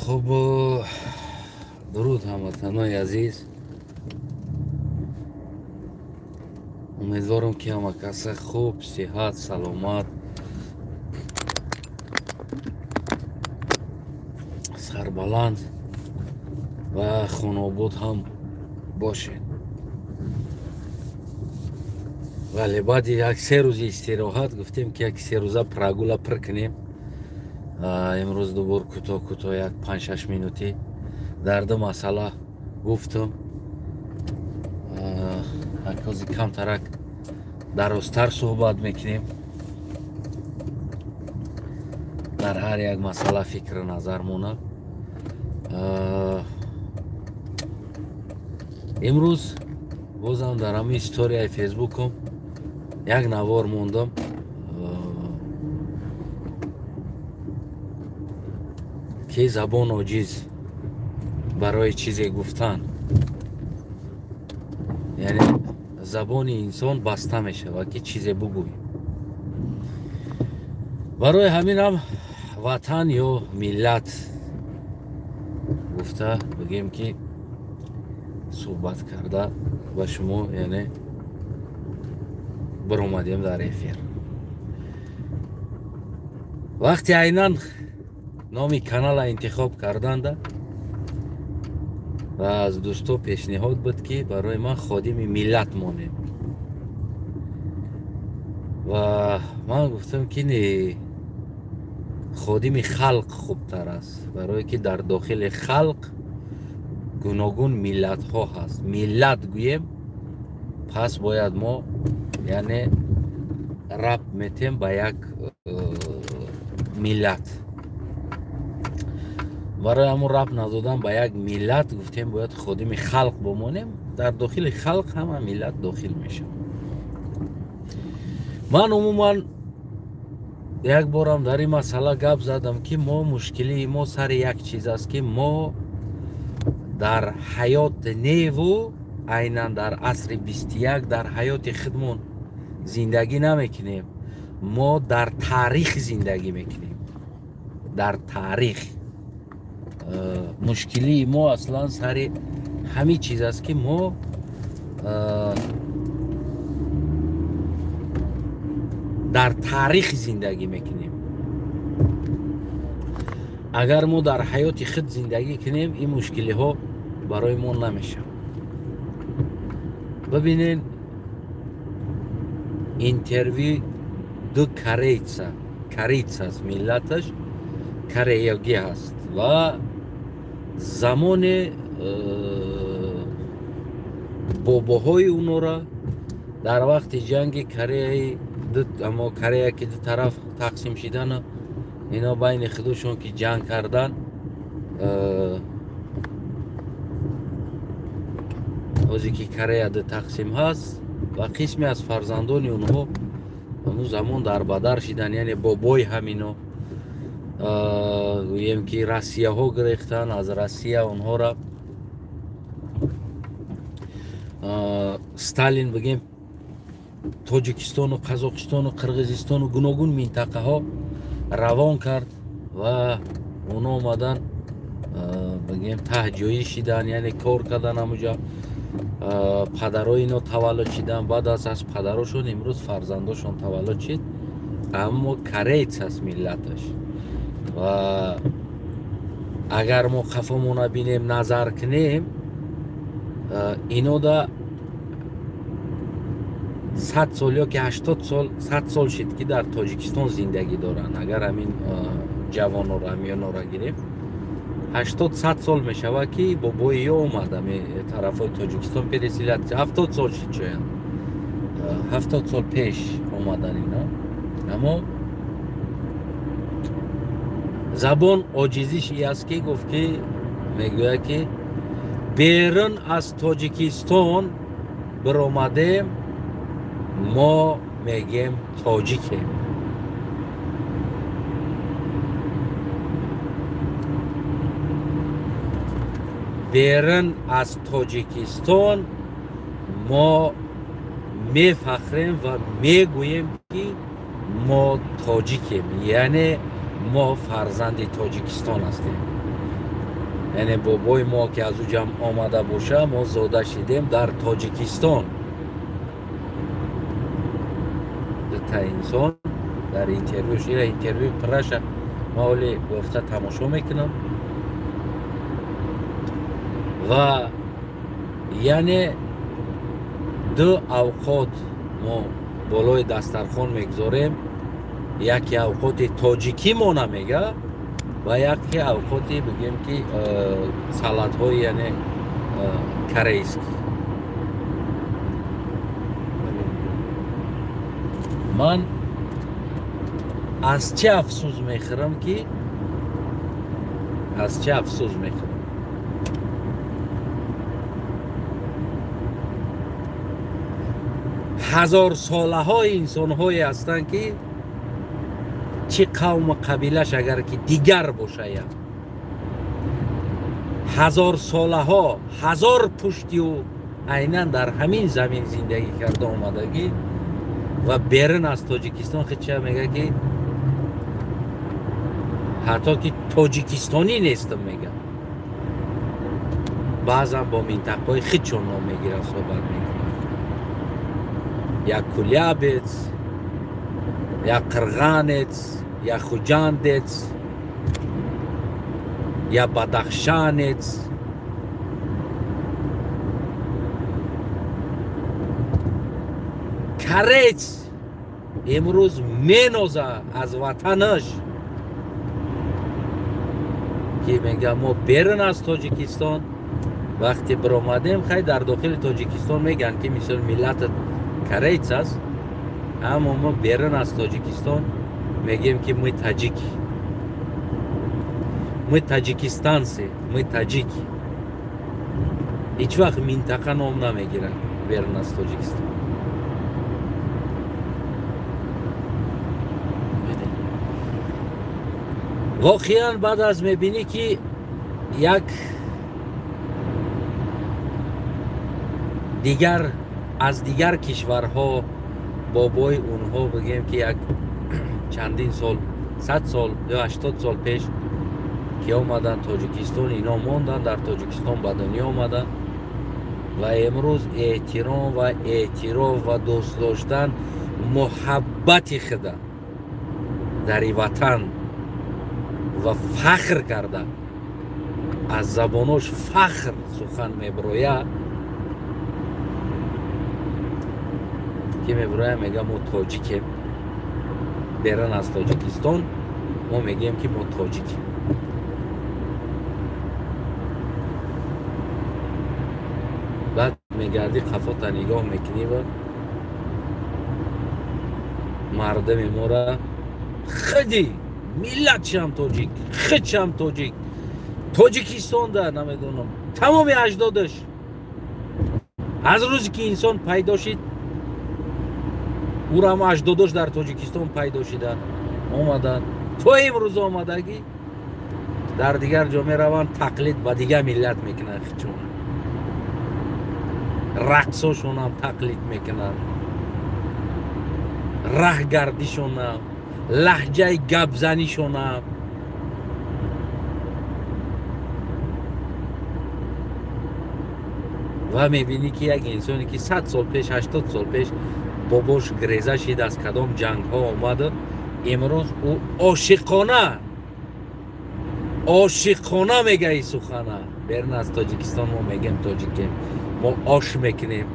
Хуб, дуруд ҳамватанои азиз. Умедворам, ки ҳама каса хуб, сиҳат, саломат, сарбаланд ва хонобод ҳам бошед. Вале баъди як се рӯзи истироҳат гуфтем, ки як се рӯза прогула пир кунем. Имрӯз дубор кӯтоҳ кӯтоҳ як 5-6 минутӣ дар ду масъала гуфтам. Ҳози камтарак дарозтар суҳбат мекунем. Дар ҳар як масъала фикру назар монад. Имрӯз бозам дар ҳамин историяи фейсбукам як навор мондам, ки забон оҷиз барои чизе гуфтан, яъне забони инсон баста мешавад, ки чизе бугӯй. Барои ҳамин ҳам ватан ё миллат гуфта бигем, ки суҳбат карда ба шумо, яъне биромадем дар эфир. Вақте айнан номи канала интихоб карданда ва аз дӯсто пешниҳод буд, ки барои ман ходими миллат монем, ва ман гуфтам, ки не, ходими халқ хубтар аст, барое ки дар дохили халқ гуногун миллатҳо ҳаст. Миллат гӯем, пас бояд мо, яъне, рабт метем ба як миллат. Барои ҳамон рабт надодан ба як миллат гуфтем, бояд ходими халқ бимонем. Дар дохили халқ ҳама миллат дохил мешавад. Ман умуман як борам дар ин масъала гап задам, ки мо мушкилии мо сари як чиз аст, ки мо дар ҳаёт неву айнан дар асри 21 дар ҳаёти худмон зиндагӣ намекунем, мо дар таърих зиндагӣ мекунем. Дар таърих мушкилии мо аслан сари ҳамин чиз аст, ки мо дар таърих зиндагӣ мекунем. Агар мо дар ҳаёти худ зиндагӣ кунем, ин мушкилиҳо барои мо намешавад. Бибинед, интервю ду корейца, корейц аст, миллаташ кореягӣ ҳаст, ва замоне бобоҳои унора дар вақти ҷанги Кореяи, аммо Корея ки ду тараф тақсим шидану ино байни худошон ки ҷанг кардан, ҳозе ки Корея ду тақсим ҳаст, ва қисме аз фарзандони онҳо ҳамун замон дар бадар шидан, яъне бобои ҳамино, гӯем ки россияҳо гирехтан, аз Россия онҳоро Сталин, бигем, Тоҷикистону Қазоқистону Қирғизистону гуногун минтақаҳо равон кард ва оно омадан, бигем, таҳҷоӣ шидан, яъне кор кардан ҳамуҷа. Падарои ино таваллуд шидан, баъд аз падарошон имрӯз фарзандошон таваллуд шид, аммо корейц аст миллаташ. Ва агар мо қафомона бинем, назар кунем, инода 100 сол ё ки 80 сол, 100 сол шид, ки дар Тоҷикистон зиндагӣ доранд. Агар ҳамин ҷавонора, ҳамёнора гирем, 80-100 сол мешавад, ки бобои ё омад ҳами тарафҳои Тоҷикистон, переселятся, 70 сол шид, шояд 70 сол пеш омадан ино. Аммо забон оҷизиш и аст, ки гуфт, ки мегӯяд, ки берун аз Тоҷикистон биромадем, мо мегем тоҷикем. Берун аз Тоҷикистон мо мефахрем ва мегӯем, ки мо тоҷикем, яъне мо фарзанди Тоҷикистон ҳастем. Яъне бобои мо ки аз ӯ ҷамъ омада боша, мо зода шидем дар Тоҷикистон. Дута инсон дар интервю, ира интервю праша ма оли гуфта тамошо мекунам. Ва яъне ду авқот мо болои дастархон мегузорем. Яке авқоти тоҷикӣ мо намега ва яке авқоти бигем ки салатҳои яъне корейский. Ман аз чӣ афсӯс мехӯрам ки аз чӣ афсӯс мехӯрам? Ҳазорсолаҳои инсонҳое ҳастанд ки чӣ қавму қабилаш агар ки дигар бошая, ҳазорсолаҳо ҳазор пуштиу айнан дар ҳамин замин зиндагӣ карда омадагӣ ва берун аз Тоҷикистон хича мега ки ҳатто ки тоҷикистонӣ нестам мега. Баъзан бо минтақаҳои хичон ном мегирад, суҳбат мекунад. Я кулябец, я қирғанец, я хуҷандец, я бадахшанец. Карец имрӯз меноза аз ватанаш ки мега мо берун аз Тоҷикистон вақте биромадем, хай дар дохили Тоҷикистон мегӯянд ки мисол миллатат карец аст, аммо мо берун аз Тоҷикистон мегӯем ки мы таҷики, мы таҷикистанцы, мы таҷики. Ҳеҷ вақт минтақа ном намегирад берун аз Тоҷикистон. Воқеан баъд аз мебинӣ ки як дигар аз дигар кишварҳо бобои онҳо бигем ки як чандин сол, 100 сол ё 80 сол пеш ки омаданд Тоҷикистон, ино монданд дар Тоҷикистон, ба дунё омаданд ва имрӯз эҳтиром ва эътироф ва дӯст доштан муҳаббати худа дар ватан ва фахр карда аз забонош фахр сухан меброяд, ки меброя мега мо тоҷикем, берун аз Тоҷикистон мо мегӯем ки мо тоҷикем. Баъд мегардӣ қафота нигоҳ мекунӣ ва мардами мора худи миллатшам тоҷик, худшам тоҷик, Тоҷикистонда намедонам тамоми аҷдодаш аз рӯзе ки инсон пайдо шид, ӯрам аҷдодош дар Тоҷикистон пайдо шида омаданд, то имрӯз омадагӣ дар дигар ҷо мераванд, тақлид ба дигар миллат мекунанд, хичона рақсошонам тақлид мекунанд, раҳгардишонам, лаҳҷаи гапзанишонам. Ва мебинӣ ки як инсоне ки 100 сол пеш, 80 сол пеш бобош греза шид, аз кадом ҷангҳо омада, имрӯз ӯ ошиқона ошиқона мега и сухана. Берун аз Тоҷикистон мо мегем тоҷикем, мо ош мекунем,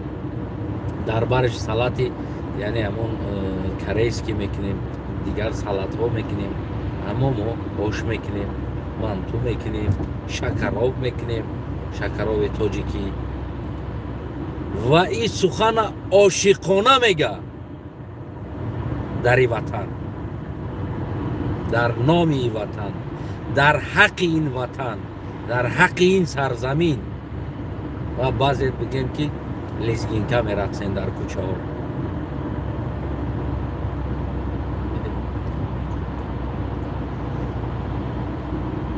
дар бараш салати яъне ҳамон корейский мекунем, дигар салатҳо мекунем, аммо мо ош мекунем, манту мекунем, шакароб мекунем, шакароби тоҷикӣ. Ва ин сухана ошиқона мега дар ин ватан, дар номи ин ватан, дар ҳаққи ин ватан, дар ҳаққи ин сарзамин. Ва баъзе бигем ки лезгинка мерақсен дар кӯчаҳо.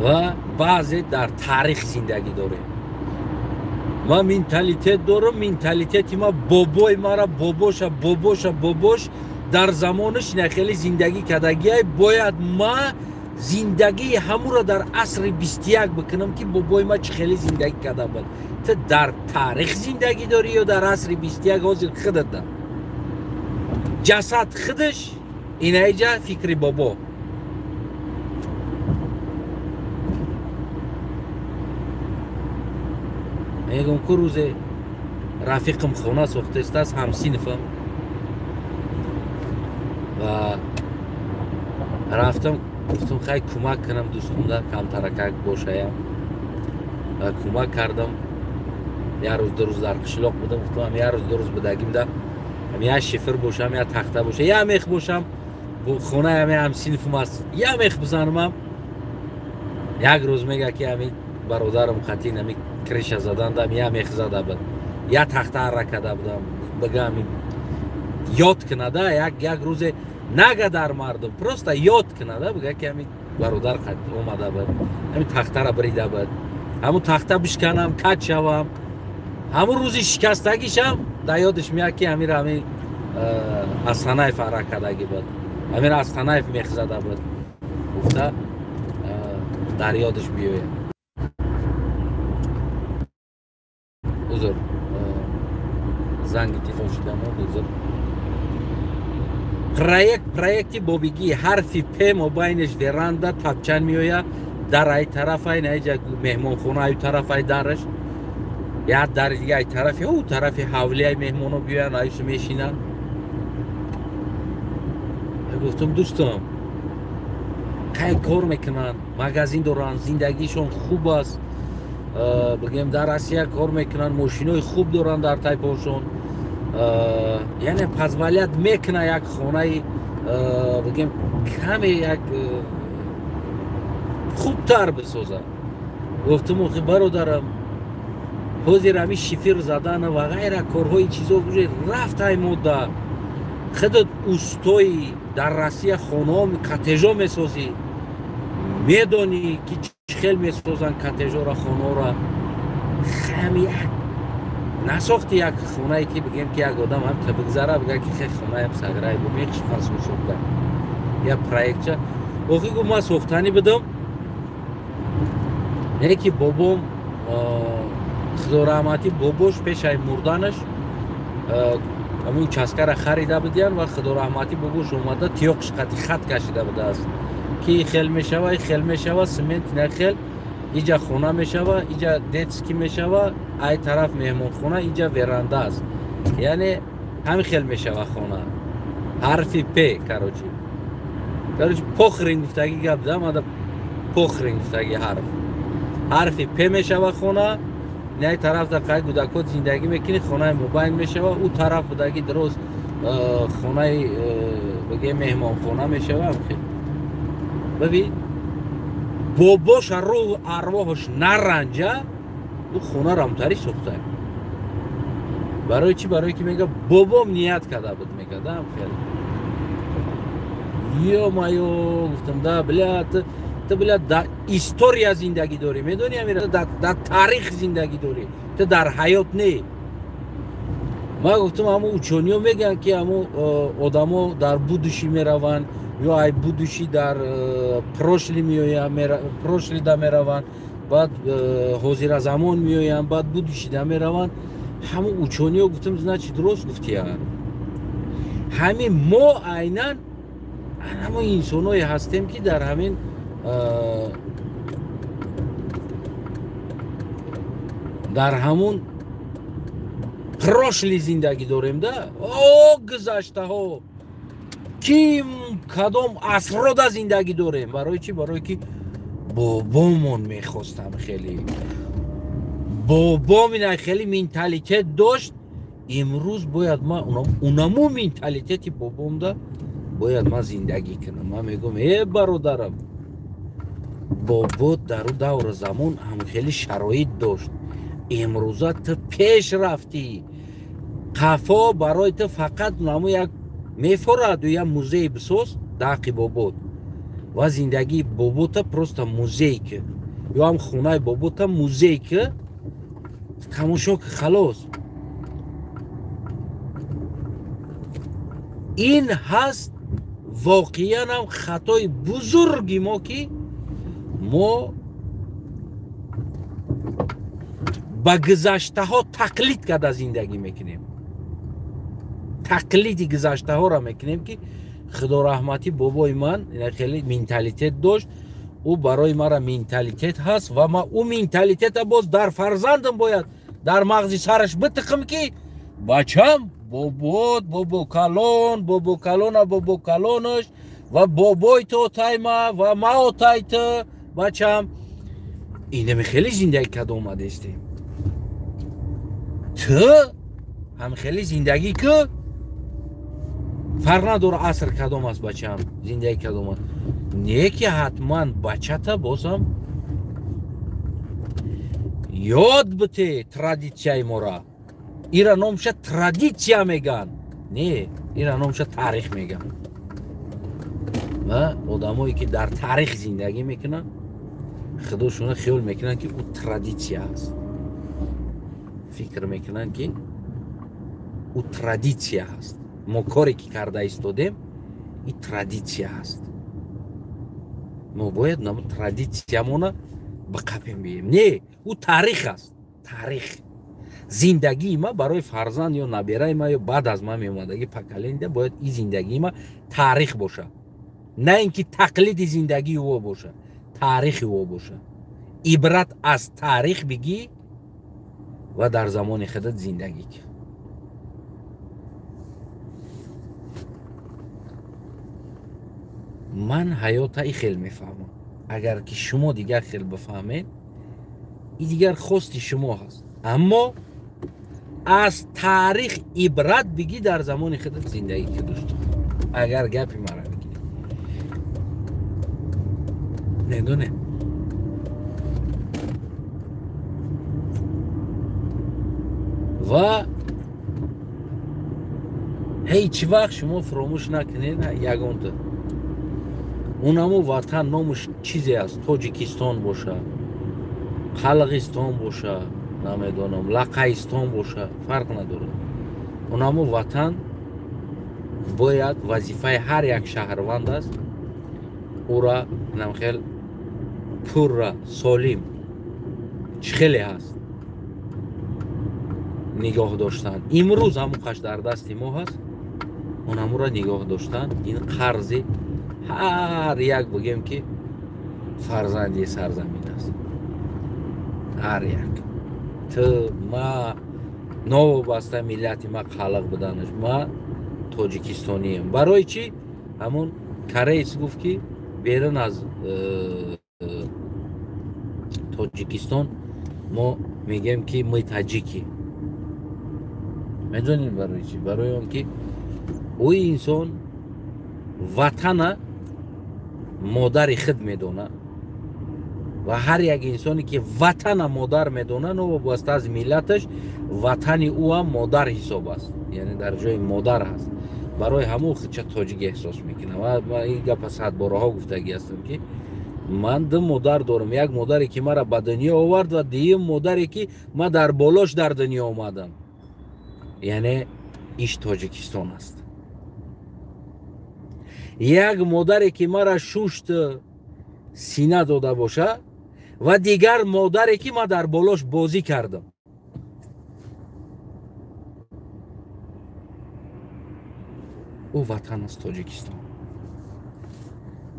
Ва баъзе дар таърих зиндагӣ дорем. Ман менталитет дорам, менталитети ма бобои мара, бобоша, бобоша, бобош дар замонаш нахеле зиндагӣ кардагиай, бояд ма Зиндагии ҳамуро дар асри 21 бикунам, ки бобои ма чӣ хеле зиндагӣ карда буд. Ту дар таърих зиндагӣ дорӣ ё дар асри 21 ҳозир худата? Ҷасад худаш инаиҷа фикри бобо. Мегум ку рӯзе рафиқам хона сохтестааст, ҳамсинфам, ва рафтам, гуфтам хай кӯмак кунам дӯстумда, камтаракак бошаям. Ва кӯмак кардам. Як рӯз ду рӯз дар қишлоқ будам, гуфтам як рӯз ду рӯз будагимда як шифр бошам, як тахта бошам, як мех бошам, хонаи ҳами ҳамсинфум аст, як мех бизанамам. Як рӯз мега ки ҳами бародарам қатин ҳами криша задандам, як мех зада буд, як тахта арра карда будам. Бигам ёд кунада, як рӯзе нага дар мардум, просто ёд кунада, бига ки ҳами бародар омада буд, ҳами тахтара бирида буд, ҳамун тахта бишканам, кач шавам. Ҳамун рӯзи шикастагишам дар ёдаш меяд, ки ҳамира ҳами Астанаев арра кардагӣ буд, ҳамира Астанаев мех зада буд, гуфта дар ёдаш биёяд. Узр, занги телефон шудам, узр. Проекти бобигӣ, ҳарфи П мобайнеш веранда, тапчан меояд, дар ай тарафай наиҷа меҳмонхона, аю тарафай дараш, як дари дига ай тарафи ӯ тарафи ҳавлияи меҳмоно биёянд, аюсу мешинанд. Гуфтам дӯстам, кай кор мекунанд, магазин доранд, зиндагишон хуб аст, бигем дар Россия кор мекунанд, мошинои хуб доранд дар тайпошон, яъне позволят мекуна як хонаи бигем каме як хубтар бисозад. Гуфтам охи бародарам, ҳозир ҳами шифир задан ва ғайра корҳои чизо рафтай модда, худат устои дар Россия хонаҳо коттежо месозӣ, медонӣ ки чӣ хел месозанд коттежора, хонаҳора. Ҳами як насохти як хонае ки бигем ки як одам ҳам бигзара, бига ки хе хонаям саграй бу меч фасл сохта я проектча. Охи гуфт ман сохтанӣ будам, не ки бобом худо раҳматӣ бобош пешаи мурданаш ҳамин участкара харида будиян ва худо раҳматӣ бобош омада тиёқш қати хат кашида будааст, ки хел мешава, хел мешава, смент на хел, иҷа хона мешава, иҷа детский мешава, ай тараф меҳмонхона, иҷа веранда аст. Яъне ҳамин хел мешава хона. Ҳарфи П, короче. Короче, похрен гуфтагӣ гап да, мада похрен гуфтагӣ ҳарф. Ҳарфи П мешава хона, не тараф да қай гудакот зиндагӣ мекунӣ, хонаи мобайн мешава, ӯ тараф будаги дроз хонаи бигем меҳмонхона мешава. Бибин, бобоша рӯҳ арвоҳаш наранҷа, ӯ хона рамтарӣ сохта. Барои чӣ? Барои ки мега бобом ният карда буд, мега да хеле. Ё-моё, гуфтам да бля, ту бля дар история зиндагӣ дорӣ, медонӣ амира, дар таърих зиндагӣ дорӣ, ту дар ҳаёт не. Ман гуфтам ҳамун учониё мегӯянд ки ҳамун одамо дар будущий мераванд ё ай будущий дар прошлый меоянд, прошлыйда мераванд, баъд ҳозира замон меоянд, баъд будущийда мераванд. Ҳамун учониё гуфтам значит дуруст гуфтиянд. Ҳамин мо айнан ҳамон инсоное ҳастем ки дар ҳамин дар ҳамун прошлый зиндагӣ дорем да, о гузаштаҳо, ким кадом асрода зиндагӣ дорем. Барои чӣ? Барои ки бобомон мехостам хеле, бобом ина хеле менталитет дошт. Имрӯз бояд ман унаму менталитети бобомда бояд ман зиндагӣ кунам. Ман мегӯям э бародарам, бобо дар ӯ давра замон ҳам хеле шароит дошт, имрӯза ту пеш рафтӣ, қафо барои ту фақат наму як мефораду як музей бисоз дар ҳаққи бобот ва зиндагии бобота просто музей ки, ё ҳам хонаи бобота музей ки, тамошо ки, халос. Ин ҳаст Воқеан ҳам хатои бузурги мо, ки мо ба гузаштаҳо тақлид карда зиндагӣ мекунем. Тақлиди гузаштаҳоро мекунем, ки худо раҳматӣ бобои ман хеле менталитет дошт, ӯ барои мара менталитет ҳаст ва ма ӯ менталитета боз дар фарзандам бояд дар мағзи сараш битиқим, ки бачам бобот, бобо калон, бобо калона, бобо калонаш ва бобой то тайма ва мао тайта бачам инами хеле зиндагӣ карда омадестем. Ту ҳам хеле зиндагӣ ку, фарқ надора аср кадом аст, бачам зиндагӣ кадом аст. Не ки ҳатман бачата бозам ёд бите традитсияи мора. Ира номша традитсия меган, не, ира номша таърих меган. Ва одамое ки дар таърих зиндагӣ мекунанд, худошона хиёл мекунанд, ки ӯ традитсия аст. Фикр мекунанд, ки ӯ традитсия аст. Мо коре ки карда истодем, ин традитсия аст. Мо бояд намо традитсиямона биқапем бием. Не, ӯ таърих аст. Таърих. Зиндагии ма барои фарзанд ё набераи ма ё баъд аз ман меомадагӣ поколения бояд ин зиндагии ма таърих боша. На ин ки тақлиди зиндагии ӯ боша, таърихи ӯ боша. Ибрат аз таърих бигӣ ва дар замони худат зиндагӣ кун. Ман ҳаёта и хел мефаҳмам. Агар ки шумо дигар хел бифаҳмед, и дигар хости шумо ҳаст. Аммо аз таърих ибрат бигӣ, дар замони худат зиндагӣ кун, дӯстон. Агар гапи мара бигиред, медонед, ва ҳеҷ вақт шумо фуромӯш накунед ягонта. Унамо ватан номуш чизе аст, Тоҷикистон боша, Қалғистон боша, намедонам, Лақайистон боша, фарқ надорад. Унамо ватан бояд вазифаи ҳар як шаҳрванд аст, ӯра намхел пурра солим чӣ хеле ҳаст нигоҳ доштан. Имрӯз ҳамон қаш дар дасти мо ҳаст, унамура нигоҳ доштан ин қарзи ҳар як бигем ки фарзанди сарзамин аст. Ҳар як ту, ма, новобаста миллати ма қалиқ буданаш, ма тоҷикистонием. Барои чӣ? Ҳамон кореец гуфт, ки берун аз Тоҷикистон мо мегӯем, ки мы таҷики. Медонед барои чӣ? Барои он ки ӯ инсон ватана модари худ медонад ва ҳар як инсоне ки ватана модар медонад, новобаста аз миллаташ, ватани ӯ ҳам модар ҳисоб аст, яъне дар ҷои модар ҳаст. Барои ҳамон худша тоҷик эҳсос мекунад. Ва ман ин гапа садбораҳо гуфтагӣ ҳастам, ки ман ду модар дорам. Як модаре ки мара ба дунё овард ва дуюм модаре ки ман дар болош дар дунё омадам, яъне иш Тоҷикистон аст. Як модаре ки мара шушт сина дода боша ва дигар модаре ки ман дар болош бозӣ кардам. Ӯ ватан аст Тоҷикистон.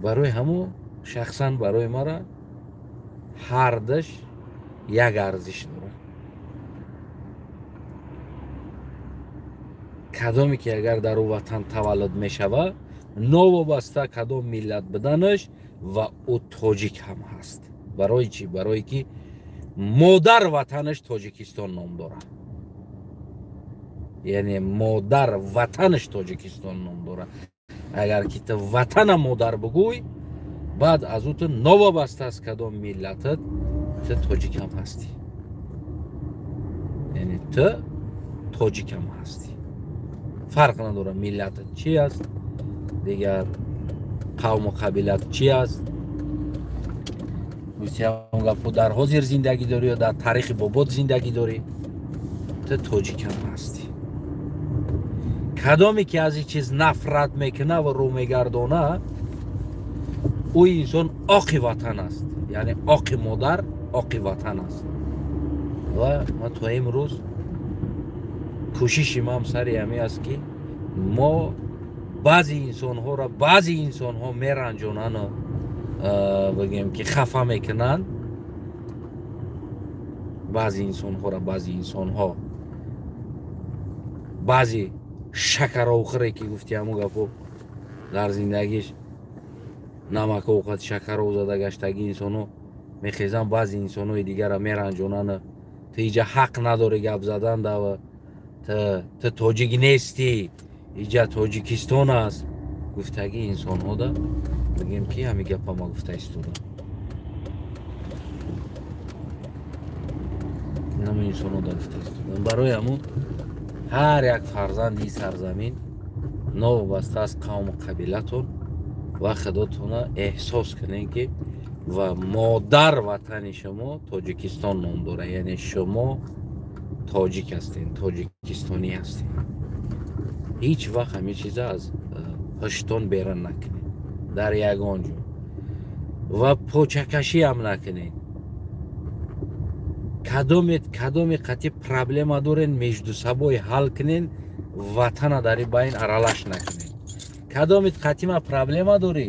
Барои ҳамо шахсан барои мара ҳардаш як арзиш дорад. Кадоме ки агар дар ӯ ватан таваллуд мешавад, новобаста кадом миллат буданаш, ва ӯ тоҷик ҳам ҳаст. Барои чӣ? Барое ки модар ватанаш Тоҷикистон ном дорад. Яъне модар ватанаш Тоҷикистон ном дорад. Агар ки ту ватана модар бугӯй, баъд аз ӯ ту новобаста аз кадом миллатат, ту тоҷик ҳам ҳастӣ. Яъне ту тоҷик ҳам ҳастӣ. Фарқ надорад миллатат чи аст, дигар қавму қабилат чи аст. Гапо дар ҳозир зиндагӣ дорӣ ё дар таърихи бобот зиндагӣ дорӣ, ту тоҷик ҳам ҳастӣ. Кадоме ки аз ин чиз нафрат мекуна ва рӯ мегардона, ӯ инсон оқи ватан аст, яъне оқи модар, оқи ватан аст. Ва ма то имрӯз кӯшиши ман сари ҳамин аст, ки мо баъзе инсонҳоро баъзе инсонҳо меранҷонану бигем ки хафа мекунанд, баъзе инсонҳоро баъзе инсонҳо, баъзе шакаровхӯре ки гуфти ҳамун гапо дар зиндагиш намаковқат шакаров зада гаштаги инсонҳо мехезанд, баъзе инсонҳои дигарро меранҷонанд. Ту иҷа ҳақ надорӣ гап задан, дава ту тоҷик нестӣ, иҷа Тоҷикистон аст, гуфтаги инсонҳода бигем ки ҳамин гапа ма гуфта истодам. Ҳамин инсонҳода гуфта истодам. Барои ҳамун ҳар як фарзанди сарзамин новобаста аз қавму қабилатон ва худотона эҳсос кунед, ки ва модар ватани шумо Тоҷикистон ном дорад, яъне шумо тоҷик ҳастед, тоҷикистонӣ ҳастед. Ҳеҷ вақт ҳамин чиза аз ҳуштон берун накунед дар ягон ҷо ва почакашӣ ҳам накунед. Кадоме қатъи проблема дорен, междусабой ҳал кунен, ватана дар ин байн аралаш накунед. Кадомет қатъима проблема дорӣ,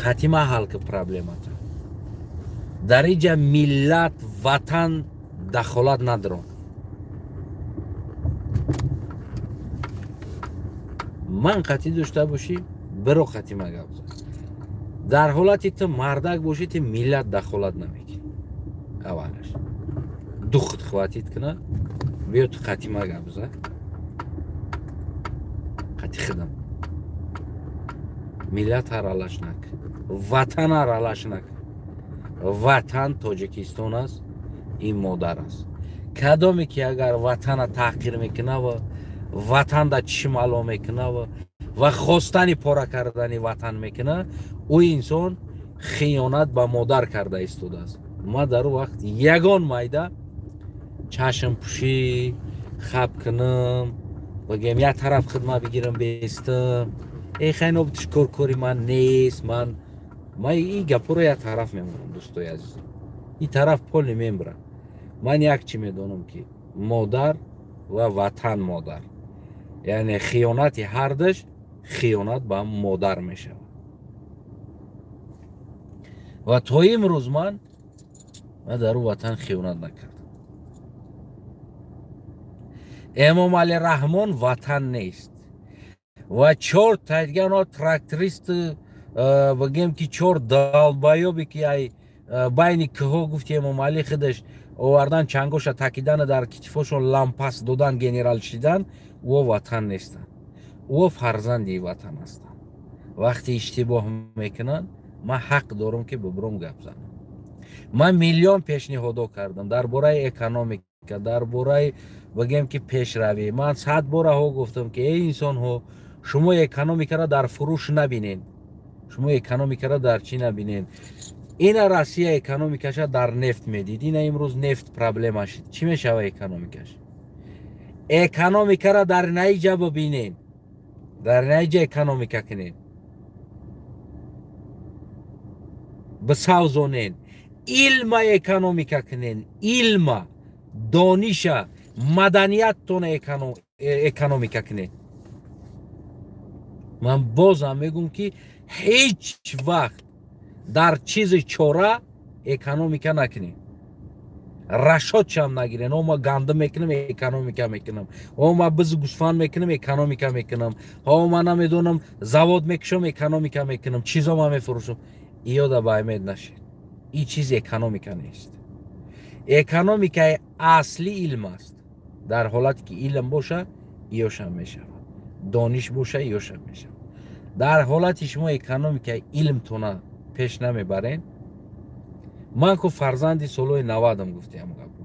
қатъима ҳал ки проблемата. Дар иҷа миллат, ватан дахолат надорон. Ман қатъӣ дошта бошӣ, биро қатъима гап зан. Дар ҳолати ту мардак бошӣ, ту миллат дахолат намекунӣ. Аввалаш духт хватит куна, биё ту қатъима гап зан, қатъи худам. Миллат аралаш накун, ватан аралаш накун. Ватан Тоҷикистон аст, ин модар аст. Кадоме ки агар ватана таҳқир мекуна ва ватанда чишм ало мекуна ва хостани пора кардани ватан мекуна, ӯ инсон хиёнат ба модар карда истодааст. Ма дар ӯ вақт ягон майда чашмпӯшӣ хаб кунам, бигем як тараф хидмат бигирам, бестам, эй хайнобтиш кор кори ман нест, ман ин гапҳоро як тараф мемонам, дӯстои азизам. Ин тараф пол намебарам. Ман як чӣ медонам, ки модар ва ватан модар, яъне хиёнати ҳардаш хиёнат ба модар мешавад. Ва то имрӯз ман дар ӯ ватан хиёнат накардам. Эмомалӣ Раҳмон ватан нест ва чор тайдгано тракторист, бигем ки чор долбоёбе ки ай байни кӯҳо гуфти Эмомалӣ худаш овардан, чангоша такидана дар китифошон лампас додан, генерал шидан, ӯ ватан нестанд, ӯ фарзанди ватан ҳастанд. Вақте иштибоҳ мекунанд, ман ҳақ дорам ки бибурам гап занам. Ман миллион пешниҳодо кардам дар бораи экономика, дар бораи бигем ки пешравӣ. Ман 100 бораҳо гуфтам ки эй инсонҳо, шумо экономикаро дар фурӯш набинед, шумо экономикаро дар чӣ набинед. Ина Россия экономикаша дар нефт медид, ина имрӯз нефт проблема шид, чӣ мешава экономикаш? Экономикаро дар наиҷа бибинед, дар наиҷа экономика кунед, бисавзонед, илма экономика кунед, илма, дониша, маданияттона экономика кунед. Ман бозам мегӯм ки ҳеҷ вақт дар чизи чора экономика накунед, рашодшам нагирен. О, ма гандум мекунам, экономика мекунам, о, ма бизу гӯсфанд мекунам, экономика мекунам, о, ма намедонам завод мекушам, экономика мекунам, чизо ма мефурӯшам. Иёда ба умед нашед, ин чиз экономика нест. Экономикаи аслӣ илм аст. Дар ҳолате ки илм боша, иёшам мешавад, дониш боша, иёшам мешавад. Дар ҳолати шумо экономикаи илмтона пеш намебарен. Ман ку фарзанди солҳои 90-ам гуфтиам гапо,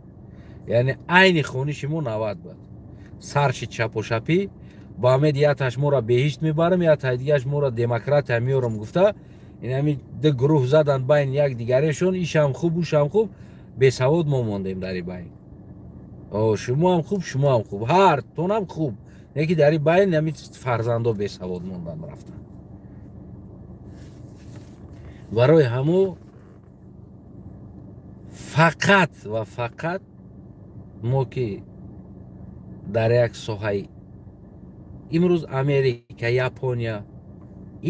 яъне айни хониши мо 90 буд. Сарши чапошапӣ ба умеди яташ моро беҳишт мебарам, ятай дигаш моро демократия меорам гуфта, инами ду гурӯҳ задан байни якдигарешон, ишам хуб, ушам хуб, бесавод мо мондем дар ин байн. О, шумоам хуб, шумоам хуб, ҳар тонам хуб, Неки дар ин байн ҳамин фарзандо бесавод мондан рафтанд. Барои ҳамо фақат ва фақат мо ки дар як соҳаи имрӯз Америка, Япония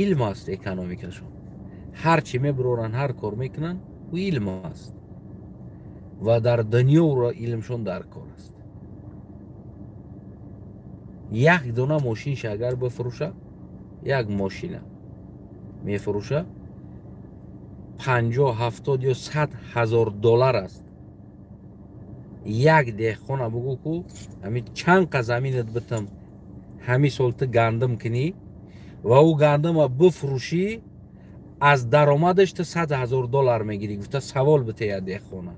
илм аст экономикашон. Ҳар чӣ мебуроранд, ҳар кор мекунанд, ӯ илм аст ва дар дунё ӯро илмшон дар кор аст. Як дона мошинша агар бифурӯша, як мошина мефурӯша, 50, 70 ё 100 ҳазор доллар аст. Як деҳқона бугӯ ку ҳамин чанд қа заминат битам, ҳамин сол ту гандум кунӣ ва ӯ гандума бифурӯшӣ, аз даромадаш ту 100 ҳазор доллар мегирӣ. Гуфта савол битея деҳқона.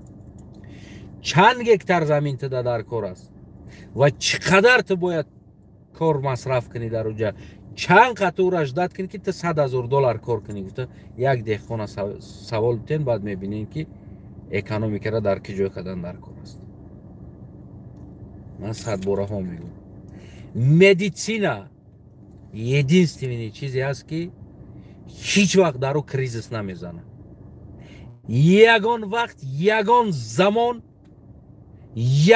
Чанд гектар замин ту дар кор аст ва чӣ қадар ту бояд кор масраф кунӣ дар уҷа, чанд қа ту ӯра ждат кунӣ ки ту 100 ҳазор доллар кор кунӣ. Гуфта як деҳқона савол битен, баъд мебинем ки экономикаро дар ки ҷой кардан дар кор аст. Ман 100 бораҳо мегӯям. Медицина единственный чизе аст ки ҳеҷ вақт дар ӯ кризис намезанад. Ягон вақт, ягон замон,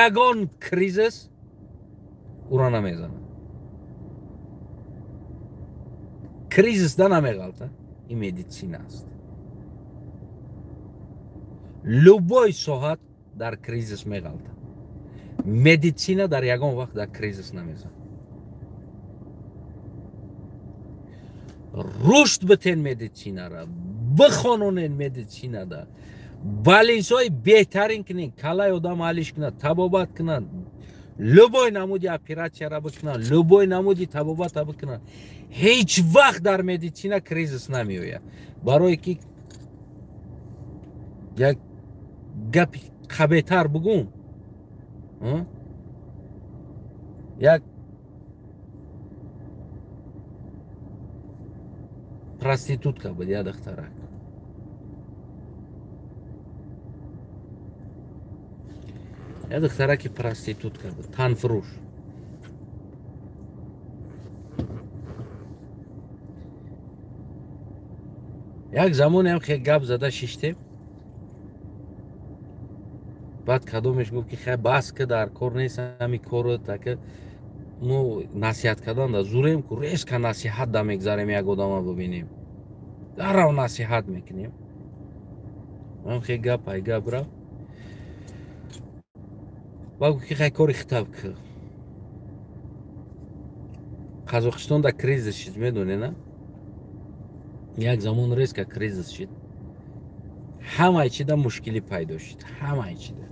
ягон кризис ӯро намезанад. Кризис да намеғалта, ин медицина аст. Любой соҳат дар кризис меғалта. Медицина дар ягон вақт дар кризис намезанад. Рушд битен медицинара, бихононен медицинада, балинсҳои беҳтарин кунен, калаи одам ҳалиш кунад, табобат кунад, любой намуди оператсияра бикунад, любой намуди табобата бикунад. Ҳеҷ вақт дар медицина кризис намеояд. Барое ки як гапи қабетар бугум, як проститутка буд, як духтарак. Як духтараки проститутка буд, танфурӯш. Як замоне ҳам хел гап зада шиштем. Баъд кадомеш гуфт ки хай бас ки дар кор нест ҳами кору таки мо насиҳат кардан да зурем ку резка насиҳат да мегзарем, як одама бибинем. Дарав насиҳат мекунем. Ман хел гап ай гап рафт. Баъд гуфт ки хай кори хитаб ки. Қазоқистон да кризис шид, медонед, на? Як замон резка кризис шид. Ҳамаи чида мушкилӣ пайдо шид, ҳамаи чида.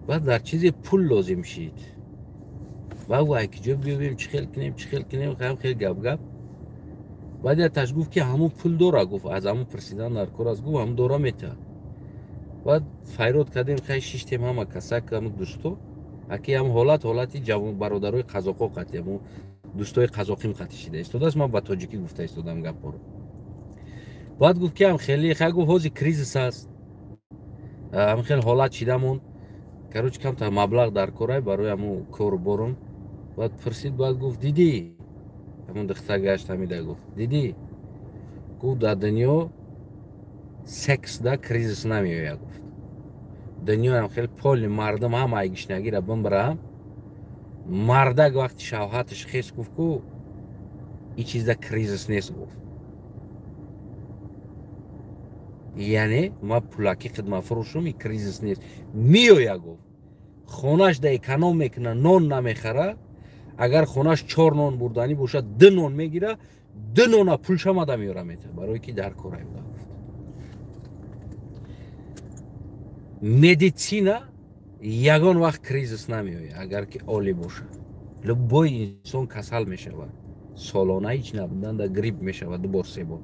Баъд дар чизе пул лозим шид. Баъд гуфт ай киҷо биёбем, чӣ хел кунем, чӣ хел кунем, ҳам хел гап-гап. Баъд яташ гуфт ки ҳамун пул дора, гуфт аз ҳамун пурсидан дар кор аст, гуфт ҳамун дора метаҳад. Баъд файрод кардем, хай шиштем ҳама касак, ҳамун дӯсто. Аки ҳам ҳолат, ҳолати ҷавон бародарои қазоқо қатъи, ҳамун дӯстои қазоқим қатъи шида истодааст. Ман ба тоҷикӣ гуфта истодам гапҳоро. Баъд гуфт ки ҳам хеле хай, гуфт ҳозир кризис аст, ҳам хел ҳолат шидамон, короче камтар маблағ дар корай барои ҳамун кору борум. Баъд пурсид, баъд гуфт дидӣ, ҳамун духтар гашт ҳамида гуфт дидӣ, гуфт дар дунё секс да кризис намеояд, гуфт дунёям хеле поли мардум ҳама ай гишнагира бимбирам, мардак вақти шавҳаташ хес, гуфт ку ин чизда кризис нест, гуфт. Яъне ма пулакӣ хидматфурӯшум, ин кризис нест. Меоя, гуфт хонаш да эконом мекуна, нон намехара, агар хонаш 4 нон бурданӣ бошад, 2 нон мегира, 2 нона пулша мада меёра мета, барое ки дар кор аюда, гуфт. Медицина ягон вақт кризис намеояд, агар ки олӣ бошад. Любой инсон касал мешавад, солона ҳеҷ набудан да грипп мешавад 2 бор, 3 бор.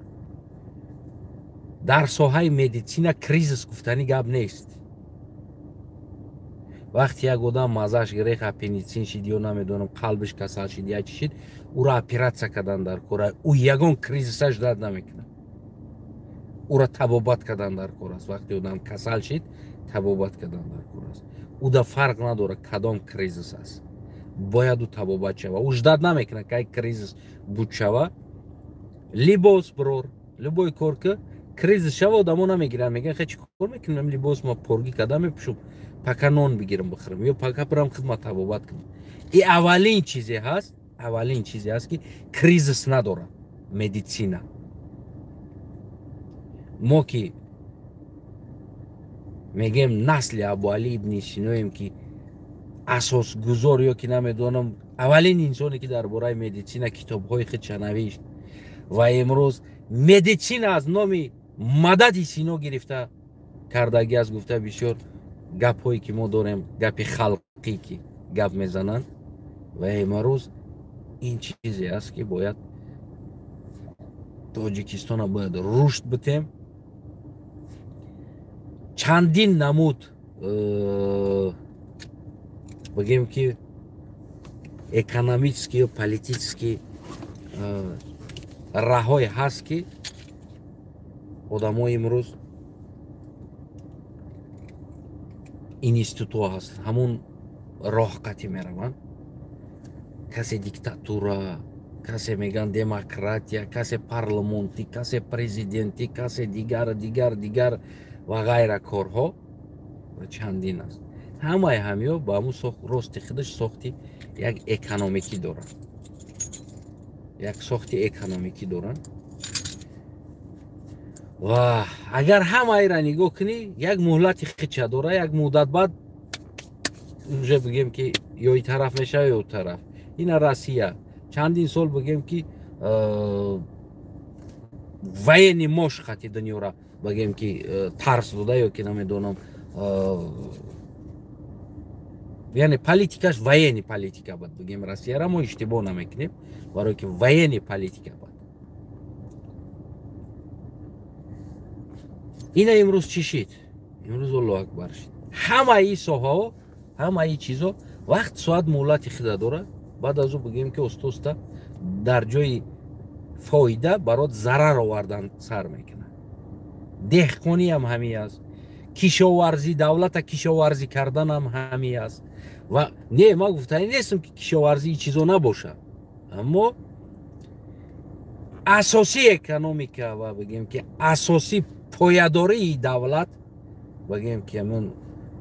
Дар соҳаи медицина кризис гуфтанӣ гап нест. Вақте як одам маззаш гирехт, аппендицин шид ё намедонам қалбиш касал шид, я чӣ шид, ӯро оператсия кардан дар кор, ӯ ягон кризисаш дард намекунад. Ӯро табобат кардан дар кор аст. Вақте одам касал шид, Табобат кардан дар кор аст. Уда фарқ надорад, кадом кризис аст, бояд ӯ табобат шава. Ӯ ждать намекунад, кай кризис буд шава. Либос бирор, любой кор ки кризис шава, одамо намегиранд, мегӯянд: «Хе, чӣ кор мекунем? Либос ма поргӣ карда мепӯшум, пока нон бигирам бихӯрам ё пока бирам хидмат табобат кунам». И аввалин чизе ҳаст, аввалин чизе ҳаст, ки кризис надорад, медицина. Мо ки мегӯем, насли Абуалӣ ибни Синоем, ки асосгузор ё ки намедонам, аввалин инсоне, ки дар бораи медицина китобҳои худша навишт ва имрӯз медицина аз номи Мадади Сино гирифта кардагӣ аст, гуфта бисёр гапҳое ки мо дорем, гапи халқӣ ки гап мезананд. Ва имрӯз ин чизе аст, ки бояд Тоҷикистона бояд рушд битем. Чандин намуд бигем, ки экономический ё политический раҳҳое ҳаст, ки одамо имрӯз институтҳо ҳаст, ҳамун роҳ қатӣ мераванд. Касе диктатура, касе мегӯянд демократия, касе парламонтӣ, касе президентӣ, касе дигар, дигар, дигар ва ғайра корҳо ва чандин аст. Ҳамаи ҳамиё ба ҳамун рости худаш сохти як экономикӣ доранд, як сохти экономикӣ доранд. Ва агар ҳамаира нигоҳ кунӣ, як муҳлати хича дора, як муддат баъд уже бигем, ки ё и тараф мешава, ё тараф. Ина Россия чандин сол, бигем, ки военный мощь хати дунёра, бигем, ки тарс дода ё ки намедонам, яъне политикаш военный политика буд. Бигем, Россияра мо иштибоҳ намекунем, барое ки военный политика буд. Ина имрӯз чӣ шид? Имрӯз Аллоҳ акбар шид. Ҳамаи соҳаҳо, ҳамаи чизо вақт, соат, муҳлати хида дорад. Баъд аз ӯ, бигем, ки оста-оста дар ҷои фоида барот зарар овардан сар мекунад. Деҳқониам ҳамин аст, кишоварзӣ, давлата кишоварзӣ карданам ҳамин аст. Ва не, ман гуфтанӣ нестам, ки кишоварзии чизо набошад, аммо асосии экономика ва, бигем, ки асосии поядории давлат, бигем, ки ҳамон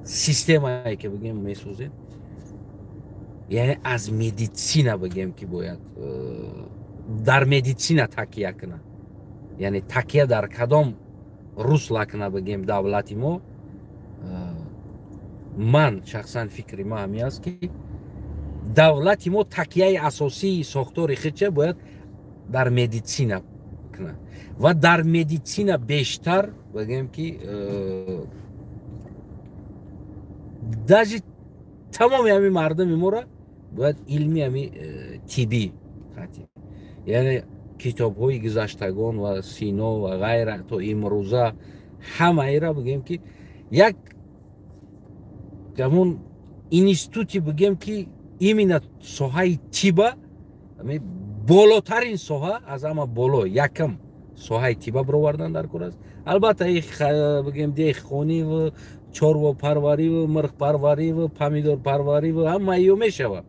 системае, ки, бигем, месозем, яъне аз медицина, бигем, ки бояд дар медицина такия кунад. Яъне такия дар кадом русла кунад, бигем, давлати мо? Ман шахсан фикри ма ҳамин аст, ки давлати мо такияи асосии сохтори худша бояд дар медицина кунад ва дар медицина бештар, бигем, ки даже тамоми ҳамин мардуми моро бояд илми ҳами тиббӣ хати, яъне китобҳои гузаштагон ва Сино ва ғайра то имрӯза ҳамаира, бигем, ки як ҳамун институти, бигем, ки именно соҳаи тиба болотарин соҳа, аз ҳама боло якам соҳаи тиба бировардан дар кор аст. Албатта, бигем, деҳқониву чорвопарвариву мирғпарвариву помидорпарвариву ҳама ё мешавад,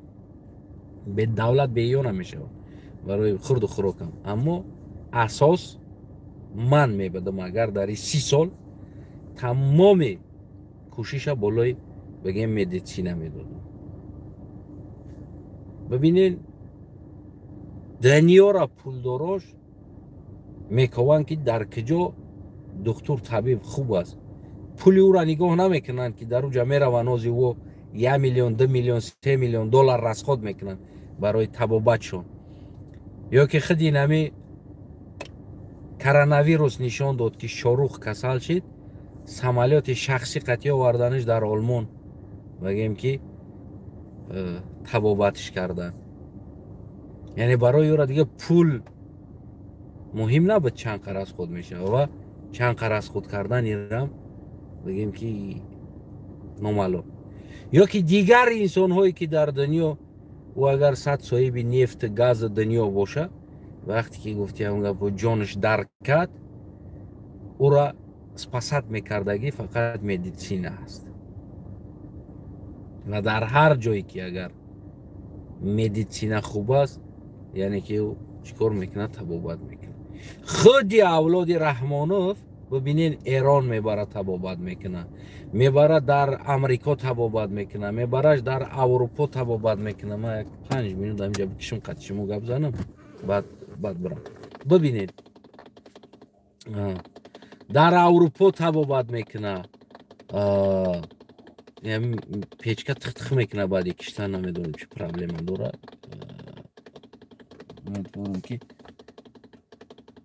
давлат беё намешавад барои хурду хӯрокам. Аммо асос ман мебадам, агар дар 30 сол тамоми кӯшиша болои, бигем, медицина медодам. Бибинед, дунёра пулдорош мекованд, ки дар куҷо духтур, табиб хуб аст. Пули ӯра нигоҳ намекунанд, ки дар уҷа мераванд, ози ӯ 1 миллион, 2 миллион, 3 миллион доллар расход мекунанд барои табобатшон. Ё ки худи инами коронавирус нишон дод, ки Шорух касал шид, самолёти шахсӣ қатъӣ оварданиш дар Олмон, бигем, ки табобатиш кардан. Яъне барои ӯра дига пул муҳим набуд, чанд қа расход мешавад ва чанд қа расход кардан ирам, бигем, ки номаълум. Ё ки дигар инсонҳое, ки дар дунё, ӯ агар сад соҳиби нефту гази дунё боша, вақте ки гуфти ҳамн гапо, ҷонаш дарк кард, ӯра спасать мекардагӣ фақат медицина аст. Ва дар ҳар ҷое ки агар медицина хуб аст, яъне ки ӯ чӣ кор мекунад? Табобат мекунад. Худи авлоди Раҳмонов бибинед, Эрон мебарад, табобат мекунад, мебарад дар Амрико табобат мекунад, мебарад дар Аврупо табобат мекунад. Ман як 5 минут ҳаминҷа бикишам, қати шумо гап занам, баъд бирам. Бибинед, дар Аврупо табобат мекунад, печка тих-тих мекунад, баъди киштан намедонам чӣ проблема дорад.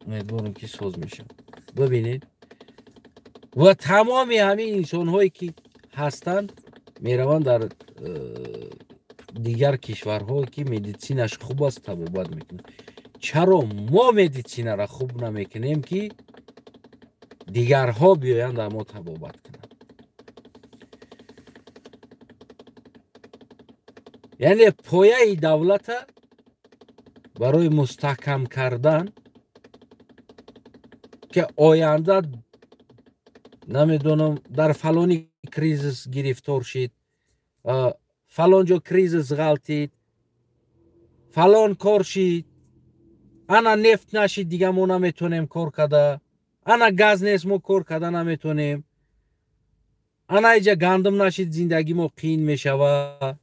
Умедворам ки соз мешавад. Бибинед, ва тамоми ҳамин инсонҳое ки ҳастанд, мераванд дар дигар кишварҳое ки медицинаш хуб аст, табобат мекунанд. Чаро мо медицинаро хуб намекунем, ки дигарҳо биёянд дар мо табобат кунанд? Яъне пояи давлата барои мустаҳкам кардан, ки оянда намедонам дар фалони кризис гирифтор шид, фалон ҷо кризис ғалтид, фалон кор шид, ана нефт нашид, дига мо наметонем кор карда, ана газ нест, мо кор карда наметонем, ана иҷа гандум нашид, зиндагӣ мо қиин мешава,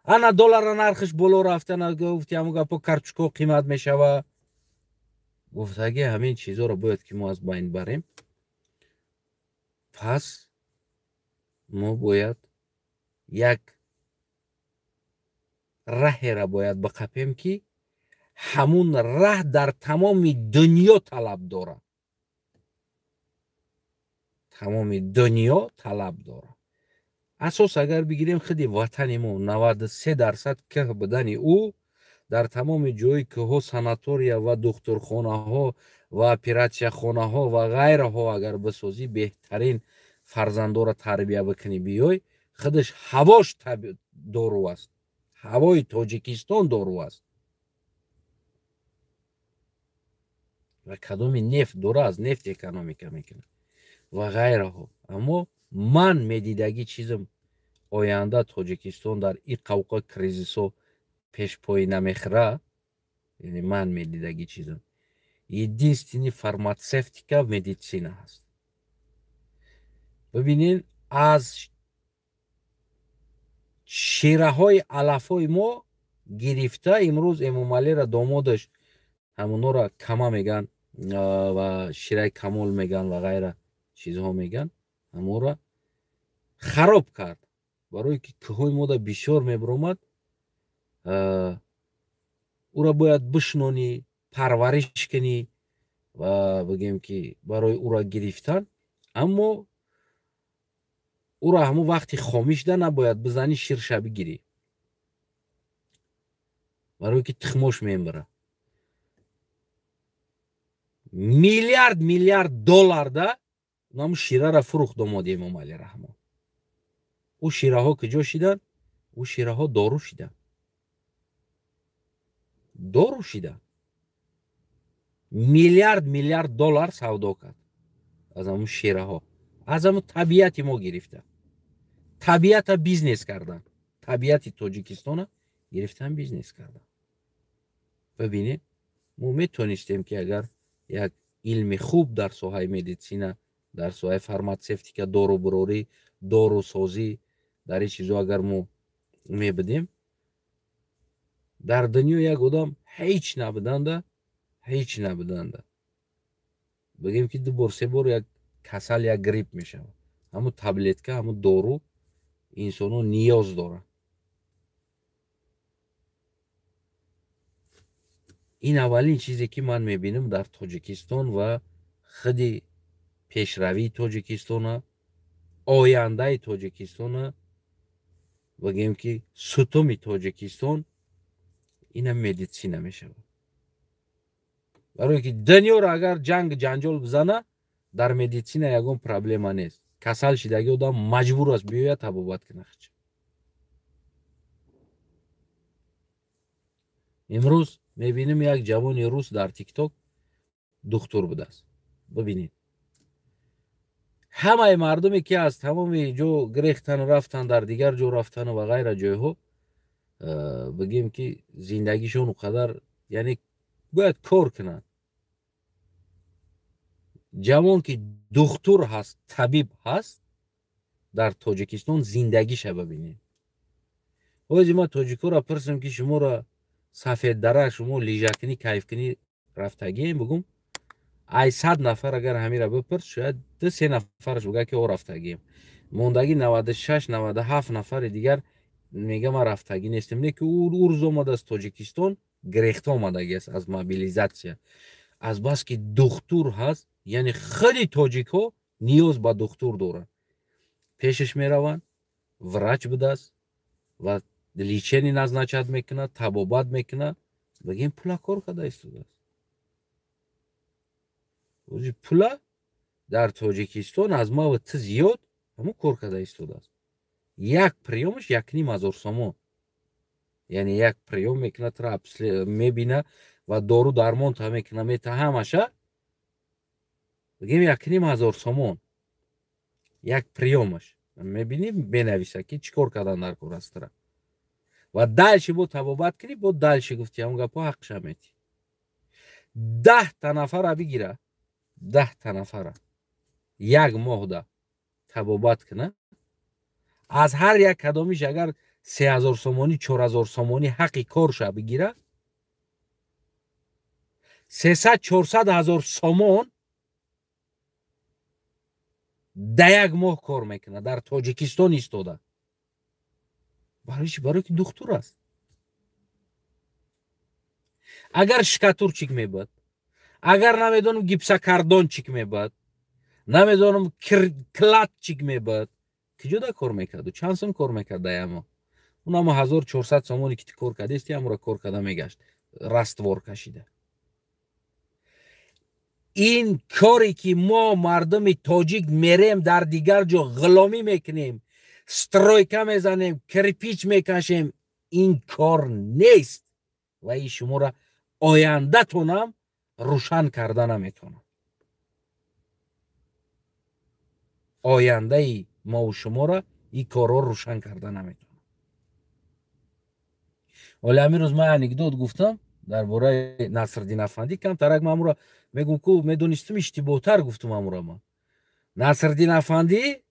ана доллара нархиш боло рафта, гуфти ҳамун гапо, карчуко қимат мешава. Гуфтаги ҳамин чизоро бояд ки мо аз байн барем. Пас мо бояд як раҳеро бояд биқапем, ки ҳамун раҳ дар тамоми дунё талаб дорад, тамоми дунё талаб дорад. Асос агар бигирем, худи ватани мо 93% кӯҳ будани ӯ, дар тамоми ҷои кӯҳҳо санатория ва духтурхонаҳо ва оператсияхонаҳо ва ғайраҳо агар бисозӣ, беҳтарин фарзандоро тарбия бикунӣ, биёй, худаш ҳавош дору аст, ҳавои Тоҷикистон дору аст. Ва кадоми нефт дора, аз нефт экономика мекунад ва ғайраҳо. Аммо ман медидагӣ чизам, оянда Тоҷикистон дар ин қавқа кризисҳо пешпоӣ намехӯра. Яъне ман медидагӣ чизам, единственный фармацевтика медицина ҳаст. Бибинед, аз шираҳои алафҳои мо гирифта имрӯз Эмомалиро домодаш ҳамонора кама меган ва шираи камол меган ва ғайра чизҳо меган, ҳамонро хароб кард. Барое ки кӯҳҳои мода бисёр мебиромад, ӯро бояд бишнонӣ, парвариш кунӣ ва бигем ки барои ӯро гирифтан. Аммо ӯро ҳамон вақти хомишда набояд бизанӣ, ширша бигирӣ, барое ки тухмош мемира. Миллиард миллиард долларда ҳамун шираро фурӯхт домоди Эмомалӣ Раҳмон. Ӯ шираҳо куҷо шиданд? Ӯ шираҳо дору шиданд, дору шиданд. Миллиард миллиард доллар савдо кард аз ҳамун шираҳо, аз ҳамун табиати мо гирифта. Табиата бизнес кардан, табиати Тоҷикистона гирифтан, бизнес кардан. Бибинед, мо метонистем ки агар як илми хуб дар соҳаи медицина, дар соҳаи фармацевтика, дорубурорӣ, дорусозӣ, дар ин чизо агар мо мебудем, дар дунё як одам ҳеҷ набуданда, ҳеҷ набуданда, бигем ки 2 бор 3 бор як касал, як грипп мешавад, ҳамун таблетка, ҳамун дору инсонҳо ниёз доранд. Ин аввалин чизе ки ман мебинам дар Тоҷикистон ва худи пешравии Тоҷикистона, ояндаи Тоҷикистона, бигем ки сутуми Тоҷикистон ина медицина мешавад. Барое ки дунёро агар ҷанг ҷанҷол бизана, дар медицина ягон проблема нест. Касал шидаги одам маҷбур аст биёяд табобат кунад. Имрӯз мебинем як ҷавони рус дар Тикток духтур будааст. Бибинед, Ҳамаи мардуме ки аз тамоми ҷо гирехтану рафтан, дар дигар ҷо рафтану ва ғайра ҷойҳо, бигем ки зиндагишон он қадар, яъне бояд кор кунанд. Ҷавон ки духтур ҳаст, табиб ҳаст, дар Тоҷикистон зиндагиша бибинем. Ҳози ман тоҷикоро пурсам ки шуморо Сафеддара, шумо лижакунӣ, кайфкунӣ рафтагием, бигум ай 100 нафар агар ҳамира бипурс, шояд 2-3 нафараш бигӯяд ки о рафтагием. Мондагӣ 96 97 нафари дигар мега ман рафтагӣ нестем. Не ки ӯ рӯз омадааст Тоҷикистон, гирехта омадагиаст аз мобилизатсия. Аз бас ки духтур ҳаст, яъне худи тоҷикҳо ниёз ба духтур доранд. Пешаш мераванд, врач будааст ва лечение назначать мекунад, табобат мекунад, бигем пула кор карда истодааст. Ози пула дар Тоҷикистон аз мава ти зиёд ҳамун кор карда истодааст. Як приёмаш 1,5 ҳазор сомон. Яъне як приём мекунад, тра мебина ва дору дармон та мекуна, мета ҳамаша, бигем 1,5 ҳазор сомон як приёмаш. Мебинӣ, менависа ки чӣ кор кардан дар кор аст тра. Ва дальше бо табобат кунӣ, бо дальше гуфти ҳамон гапҳо ҳаққша метӣ. 10 та нафара бигира, 10 та нафара як моҳда табобат куна, аз ҳар як кадомиш агар 3000 сомонӣ, 4000 сомонӣ ҳаққи корша бигира, 300-400 ҳазор сомон да як моҳ кор мекунад дар Тоҷикистон истода. Барои чӣ? Барои ки духтур аст. Агар штукатурщик мебад, агар намедонам гипсокартонщик мебад, намедонам кладчик мебад, киҷода кор мекарду? Чанд сом кор мекард даямо? Унамо 1400 сомоне ки ту кор кардести, ҳамуро кор карда мегашт, раствор кашида. Ин коре ки мо мардуми тоҷик мерем дар дигар ҷо ғуломӣ мекунем, стройка мезанем, кирпич мекашем, ин кор нест ва ин шуморо ояндатонам рӯшан карда наметавонад. Ояндаи мову шуморо ин корҳо рӯшан карда наметавонад. Ҳоле ҳамин рӯз ман анекдот гуфтам дар бораи Насриддин Афандӣ, камтарак ман амуро мегум ку медонистум, иштибоҳтар гуфтум амуро ман. Насриддин Афандӣ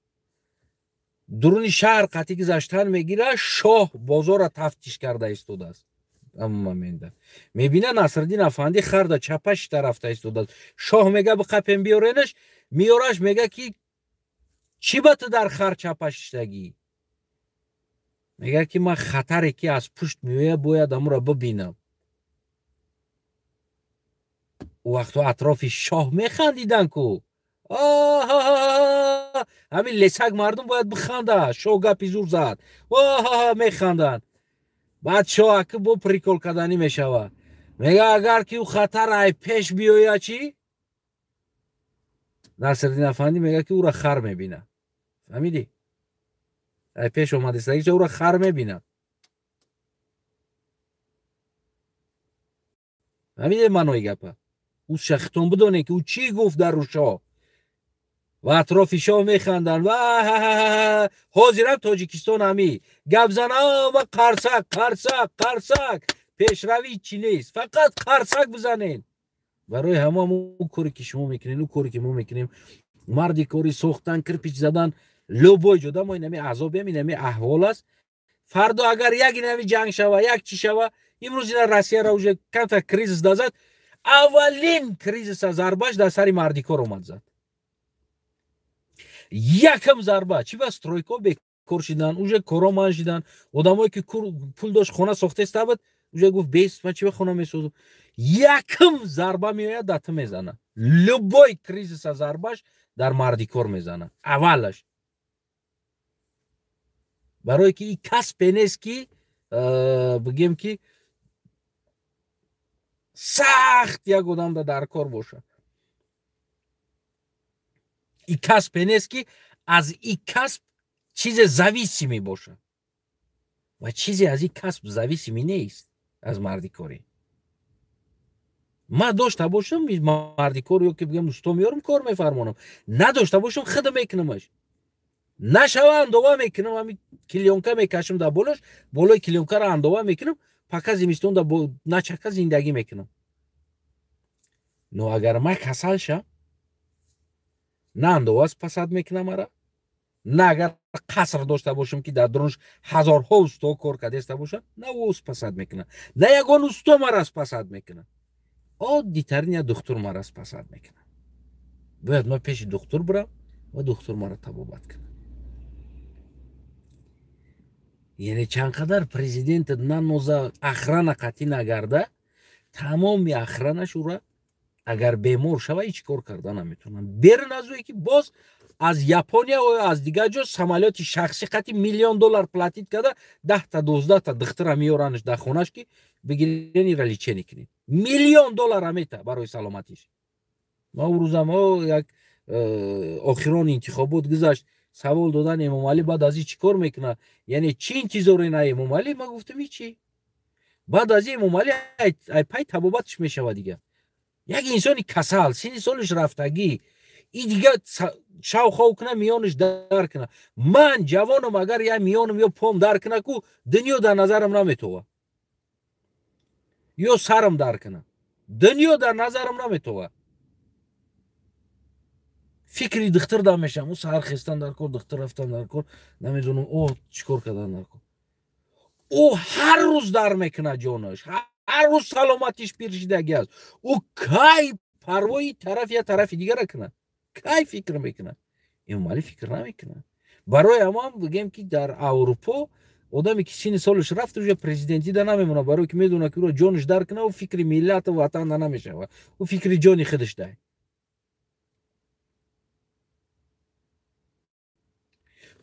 дуруни шаҳр қатъи гузаштан мегира, шоҳ бозорро тафтиш карда истодааст. Ҳамон момента мебина Насриддин Афандӣ харда чапаш рафта истодааст. Шоҳ мега биқапем биёренаш, меёраш, мега ки чӣ ба ту дар хар чапаш иштагӣ? Мега ки ман хатаре ки аз пушт меояд бояд амуро бибинам. Ӯ вақтҳо атрофи шоҳ механдидан ку. Ҳамин лесак мардум бояд биханда, шоҳ гапи зур зад, механданд. Баъд шоҳ аки бо прикол карданӣ мешавад. Мега агар ки ӯ хатар ай пеш биёяд чӣ? Насриддин Афандӣ мега ки ӯра хар мебина. Фаҳмидӣ? Ай пеш омадистагиша ӯра хар мебина. Фаҳмидед маънои гапа? Ӯ шахтон бидонед ки ӯ чӣ гуфт дар рӯ шоҳ. Ва атрофи шоҳ механданд. Ва ҳозирам Тоҷикистон ҳами гап зана ва қарсак, қарсак, қарсак, пешравӣ чӣ нест, фақат қарсак бизанед. Барои ҳама ӯ коре ки шумо мекунед, ӯ коре ки мо мекунем, марди кори сохтан, кирпич задан, любой ҷода мо инами азобем, инами аҳвол аст. Фардо агар як инами ҷанг шава, як чӣ шава, имрӯз ина Россияро уже камтар кризис дазад, аввалин кризиса зарбаш дар сари мардикор омад зад. Якам зарба чӣ ба стройко бекор шидан, уже коро ман шидан, одамое ки пул дошт хона сохтеста буд, уже гуфт бес, ман чӣ ба хона месозам. Якам зарба меояд, дар ту мезана. Любой кризиса зарбаш дар мардикор мезана аввалаш. Барое ки ин касбе нест ки бигем ки сахт як одамда дар кор бошад. Ин касбе нест ки аз ин касб чизе зависимӣ бошад ва чизе аз ин касб зависимӣ нест аз мардикорӣ. Ман дошта бошам марди кор ё ки бигам усто меёрам, кор мефармонам. Надошта бошам, худам мекунамаш. Нашава, андова мекунам, ҳами клеёнка мекашам дар болош, болои клеёнкаро андова мекунам, пока зимистон да начака зиндагӣ мекунам. Но агар ман касал шам, на андова спасать мекунам мара, на агар қаср дошта бошам, ки дар дурунаш ҳазорҳо усто кор кардеста бошам, на ӯ спасать мекунад, на ягон усто мара спасать мекунад. Оддитарин я духтур мара спасать мекунад. Бояд ман пеши духтур бирам ва духтур мара табобат кунад. Яъне чанд қадар президент наноза, охрана қатъӣ нагарда, тамоми охранаш ура агар бемор шава, ҳеҷ кор карда наметавонанд. Берун аз ӯе ки боз аз Япония ё аз дигар ҷо самолёти шахсӣ қатъи миллион доллар платить карда, 10-та 12-та духтура меёранаш дар хонаш, ки бигирен, ира лечение кунед. Миллион доллар мета барои саломатиш. Ма урӯзам як охирон интихобот гузашт, савол додан: Эмомалӣ баъд аз ин чӣ кор мекунад, яъне чӣ интизоре на Эмомалӣ? Ма гуфтам: ҳичи, баъд аз ин Эмомалӣ ай пай табобаташ мешавад. Дигар як инсони касал, синни солиш рафтагӣ, и дигар шавхов куна, миёнаш дар куна. Ман ҷавонам, агар я миёнам ё пом дар куна ку, дунё дар назарам наметова, ё сарам дар куна, дунё дар назарам наметова. Фикри духтур да мешам, ӯ саҳар хестан дар кор, духтур рафтан дар кор, намедонам, о чӣ кор кардан дар кор. Ӯ ҳар рӯз дар мекунад ҷонаш, ҳар рӯз саломатиш пиршидаги аст. Ӯ кай парвои тараф я тарафи дигара кунад, кай фикр мекунад? Эмомалӣ фикр намекунад. Барои ҳамон бигем, ки дар Аврупо одаме ки синни солаш рафт, уже президентӣ да намемонад, барое ки медонад, ки ӯро ҷонаш дар кунад, ӯ фикри миллату ватан да намешавад, ӯ фикри ҷони худаш дай.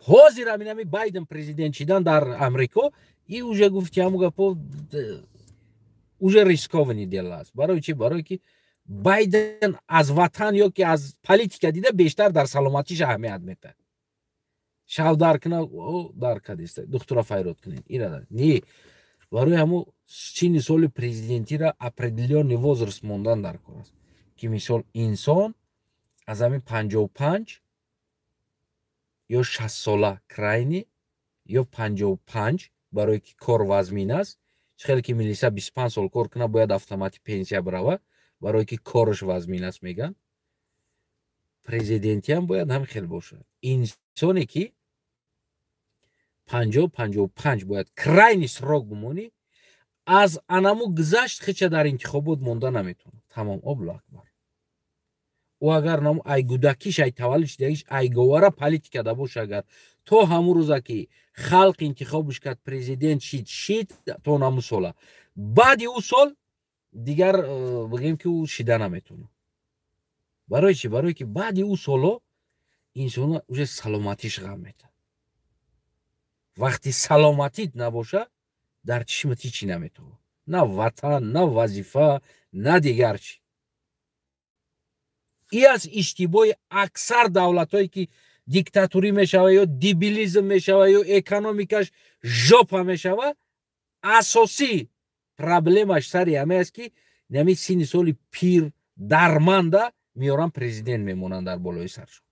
Ҳозир ҳамин Байден президент шидан дар Амрико, и уже гуфти ҳамун гапо, уже рискованный дело аст. Барои чи? Барое ки Байден аз ватан ё ки аз политика дида бештар дар саломатиш аҳамият метаҳад. Шав дар куна, дар кадиста, духтура файрод кунед, ира не. Барои ҳамун синни соли президентира определённый возраст мондан дар кор аст, ки мисол инсон аз ҳамин 55 ё 60 сола крайний ё 55, барое ки кор вазмин аст. Чӣ хеле ки милиса 25 сол кор кунад, бояд автоматик пенсия бирава, барое ки кораш вазмин аст, мегӯянд. Президентиам бояд ҳам хел бошад. Инсоне ки 50, 55 бояд крайний срок бимонӣ. Аз анаму гузашт, хича дар интихобот монда наметавонад. Тамом, Аллоҳу акбар. Ӯ агар наму ай гудакиш, ай таваллуд шидагиш, ай говара политика да боша, агар то ҳамун рӯза ки халқ интихобш кард, президент шид, то наму сола, баъди ӯ сол дигар бигем ки ӯ шида наметавонад. Барои чи? Барое ки баъди ӯ соло инсона уже саломатиш ғам метад. Вақти саломатит набоша, дар чишмат ҳичи наметавонад: на ватан, на вазифа, на дигар чи. И аз иштибоҳи аксар давлатҳое ки диктатурӣ мешава ё дебилизм мешава ё экономикаш жопа мешава, асосӣ проблемаш сари ҳаме аст, ки нами синни соли пир дарманда меёран, президент мемонанд дар болои саршон.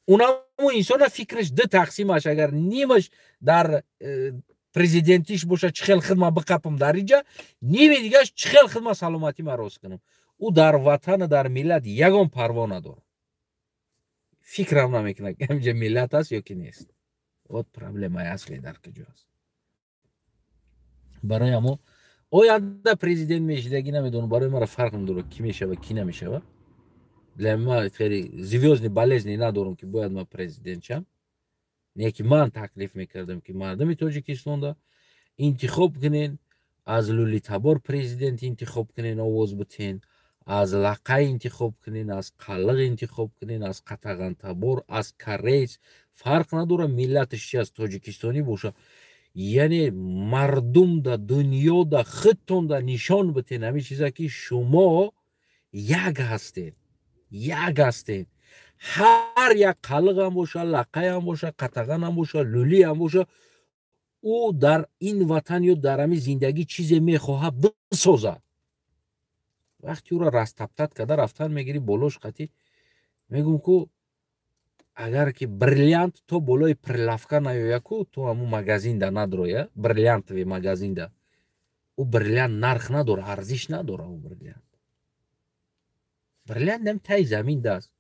Унаму инсона фикраш ду тақсимаш: агар нимаш дар президентиш боша, чӣ хел хидма биқапам дар иҷа, ними дигаш чӣ хел хидма саломатӣ ма рост кунам. Ӯ дар ватану дар миллат ягон парво надорад, фикрам намекунад, ки ҳаминҷа миллат аст ё ки нест. Вот проблемаи аслӣ дар куҷо аст. Барои ҳамо оянда президент мешидагӣ намедонам, барои мара фарқ надорад, ки мешава, ки намешава. Для ма хеле звёздный болезни надорам, ки бояд ман президент шам. Не ки ман таклиф мекардам, ки мардуми Тоҷикистонда интихоб кунен, аз лулитабор президент интихоб кунен, овоз битен, аз лақай интихоб кунен, аз қаллиқ интихоб кунен, аз қатағантабор, аз карец, фарқ надорад миллаташ чи аст, тоҷикистонӣ боша. Яъне мардумда, дунёда, худтонда нишон битен ҳамин чиза, ки шумо як ҳастед, як ҳастед. Ҳар як қалиқам боша, лақаям боша, қатағанам боша, лулиам боша, ӯ дар ин ватан ё дар ҳамин зиндагӣ чизе мехоҳад бисозад. Вақти ӯро растоптать карда рафтан мегирӣ, болош қатӣ мегӯм ку, агар ки бриллиант то болои прилавка наёя ку, то ҳамун магазинда надроя, бриллиантовый магазинда, ӯ бриллиант нарх надора, арзиш надора. Ӯ бриллиант, бриллиант ам таи замин даст,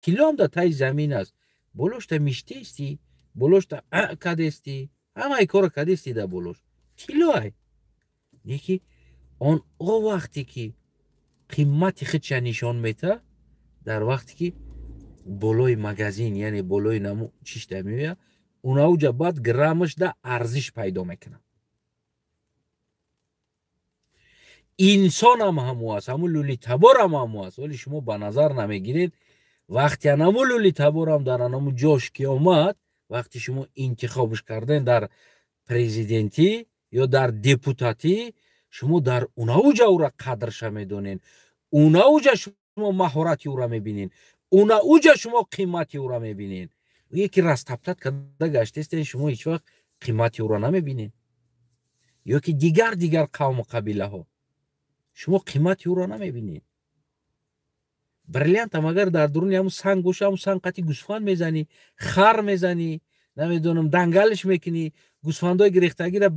тиллоам да таи замин аст. Болошта миштести, болошта кадести, ҳамаи корро кадести, да болош тиллоай. Неки он о вақте ки қимати худша нишон мета, дар вақте ки болои магазин, яъне болои наму чишта меоя, унауҷа баъд граммаш да арзиш пайдо мекунад. Инсонам ҳаму аст, ҳаму лӯлитаборам ҳаму аст. Вале шумо ба назар намегиред. Вақте анаму лӯлитаборам дар анаму ҷош ки омад, вақте шумо интихобш карден дар президентӣ ё дар депутатӣ, шумо дар унауҷа ӯра қадрша медонед, унауҷа шумо маҳорати ӯра мебинед, унауҷа шумо қимати ӯра мебинед. Яке растоптать карда гаштестен, шумо ҳеҷ вақт қимати ӯра намебинед. Ё ки дигар дигар қавму қабилаҳо, шумо қимати ӯро намебинед. Бриллиантам агар дар дуруни ҳамун санг боша, ҳамун санг қати гӯсфанд мезанӣ, хар мезанӣ, намедонам, дангалиш мекунӣ, гӯсфандои гирехтагиро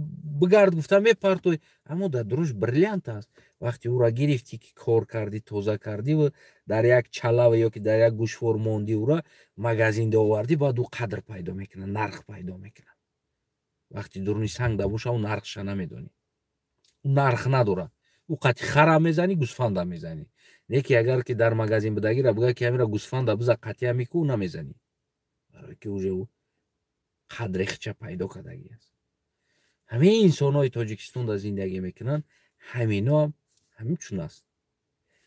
бигард гуфта мепартой, аммо дар дурунаш бриллиант аст. Вақте ӯро гирифтӣ, ки кор кардӣ, тоза кардиву дар як чалава ё ки дар як гӯшвор мондӣ, ӯра магазинда овардӣ, баъд ӯ қадр пайдо мекунад, нарх пайдо мекунад. Вақти дуруни санг да боша, ӯ нархша намедонӣ, ӯ нарх надорад. Ӯ қати хара мезанӣ, гӯсфанда мезанӣ. Неки агар ки дар магазин будагира буга, ки ҳамира гӯсфанда биза, қатъия меку, намезанӣ, барое ки уже ӯ қадри хича пайдо кардагӣ аст. Ҳамин инсонҳои Тоҷикистонда зиндагӣ мекунанд, ҳаминоам ҳамин чун аст.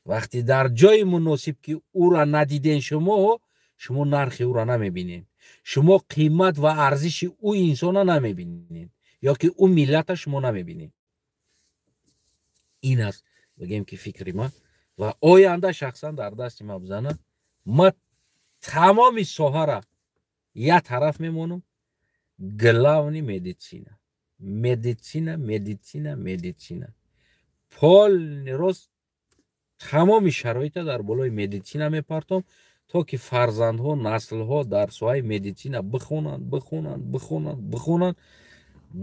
Вақте дар ҷои муносиб ки ӯра надиден, шумо нархи ӯра намебинед, шумо қимат ва арзиши ӯ инсона намебинед ё ки ӯ миллата шумо намебинед. Ин аст, бигем ки, фикри ман. Ва оянда шахсан дар дасти ма бизана, ма тамоми соҳара як тараф мемонам. Главный медицина, медицина, медицина, медицина, полный рост тамоми шароита дар болои медицина мепартом, то ки фарзандҳо, наслҳо дар соҳаи медицина бихонанд, бихонанд, бихонанд, бихонанд,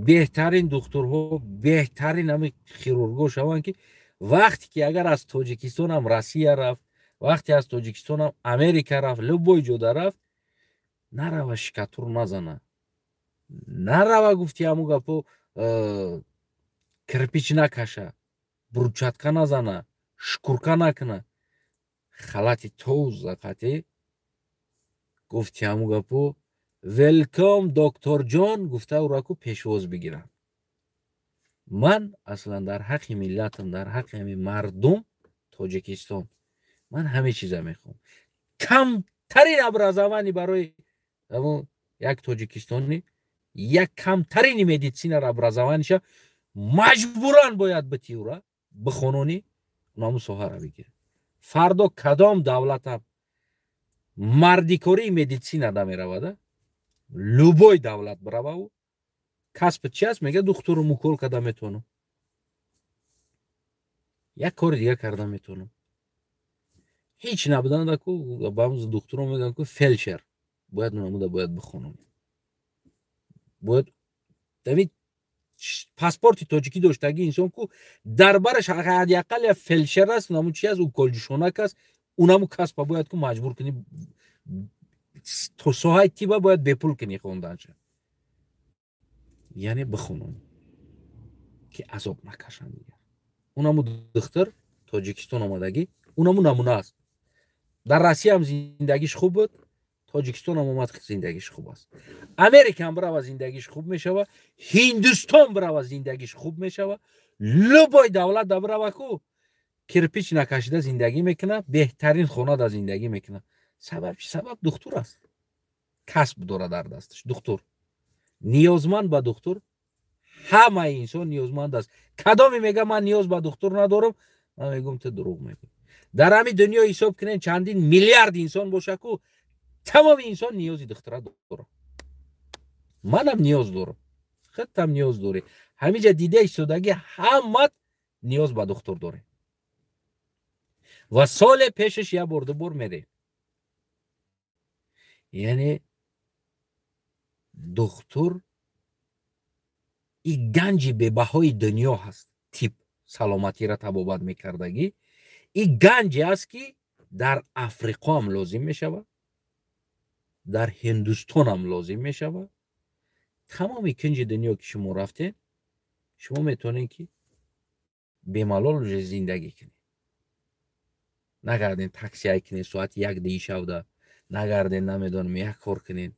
беҳтарин духтурҳо, беҳтарин ҳами хирургҳо шаванд, ки вақте ки агар аз Тоҷикистонам Россия рафт, вақте аз Тоҷикистонам Америка рафт, любой ҷода рафт, нарава шикатур назана, нарава, гуфти ҳаму гапо, кирпич накаша, брусчатка назана, шкурка накуна, халати тоза қатӣ, гуфти ҳаму гапо, «Welcome, докторҷон» гуфта, ӯраку пешвоз бигиранд. Ман аслан дар ҳаққи миллатам, дар ҳаққи ҳамин мардум Тоҷикистон ман ҳаме чиза мехоҳам. Камтарин образование барои як тоҷикистонӣ, як камтарини медицинара образованиша маҷбуран бояд битӣ, ӯра бихононӣ, унаму соҳара бигирӣ. Фардо кадом давлатам мардикории медицина да меравада, любой давлат биравау, касб чи аст, мега, духтуру укол карда метавонам, як кори дига карда метавонам. Ҳеҷ набудандаку ба духтуро мегӯянд ку фельдшер бояд намуда, бояд бихонам, бояд ами паспорти тоҷикӣ доштагӣ инсон ку дар бараш ҳадди ақал я фельдшер аст, унаму чи аст, уколҷушонак аст, унаму касба бояд ку маҷбур кунӣ, то соҳаи тиба бояд бепул кунӣ хонданша, яъне бихононӣ, ки азоб накашанд дигар. Унаму духтур Тоҷикистон омадагӣ, унаму намуна аст. Дар Россияам зиндагиш хуб буд, Тоҷикистонам омад, зиндагиш хуб аст. Америкам бирава, зиндагиш хуб мешава, Ҳиндустон бирава, зиндагиш хуб мешава, любой давлат да бирава ку, кирпич накашида зиндагӣ мекунад, беҳтарин хона да зиндагӣ мекунад. Сабаб чи? Сабаб духтур аст, касб дорад дар дасташ. Духтур ниёзманд ба духтур, ҳамаи инсон ниёзманд аст. Кадоме мега, ман ниёз ба духтур надорам, ман мегӯм, ту дурӯғ мегӯй. Дар ҳамин дунё ҳисоб кунем, чандин миллиард инсон боша ку, тамоми инсон ниёзи духтура дорад. Манам ниёз дорам, худтам ниёз дорӣ, ҳамиҷа дида истодагӣ ҳамат ниёз ба духтур дорем. Ва соле пешаш як бор, ду бор мерем. Яъне духтур и ганҷи бебаҳои дунё ҳаст. Тиб саломатиро табобат мекардагӣ и ганҷе аст, ки дар Африқо ҳам лозим мешавад, дар Ҳиндустон ҳам лозим мешавад. Тамоми кунҷи дунё ки шумо рафтед, шумо метавонед, ки бемалол уже зиндагӣ кунед. Нагарден таксиай кунед соати 1-2 шавда, нагарден, намедонам, як кор кунед.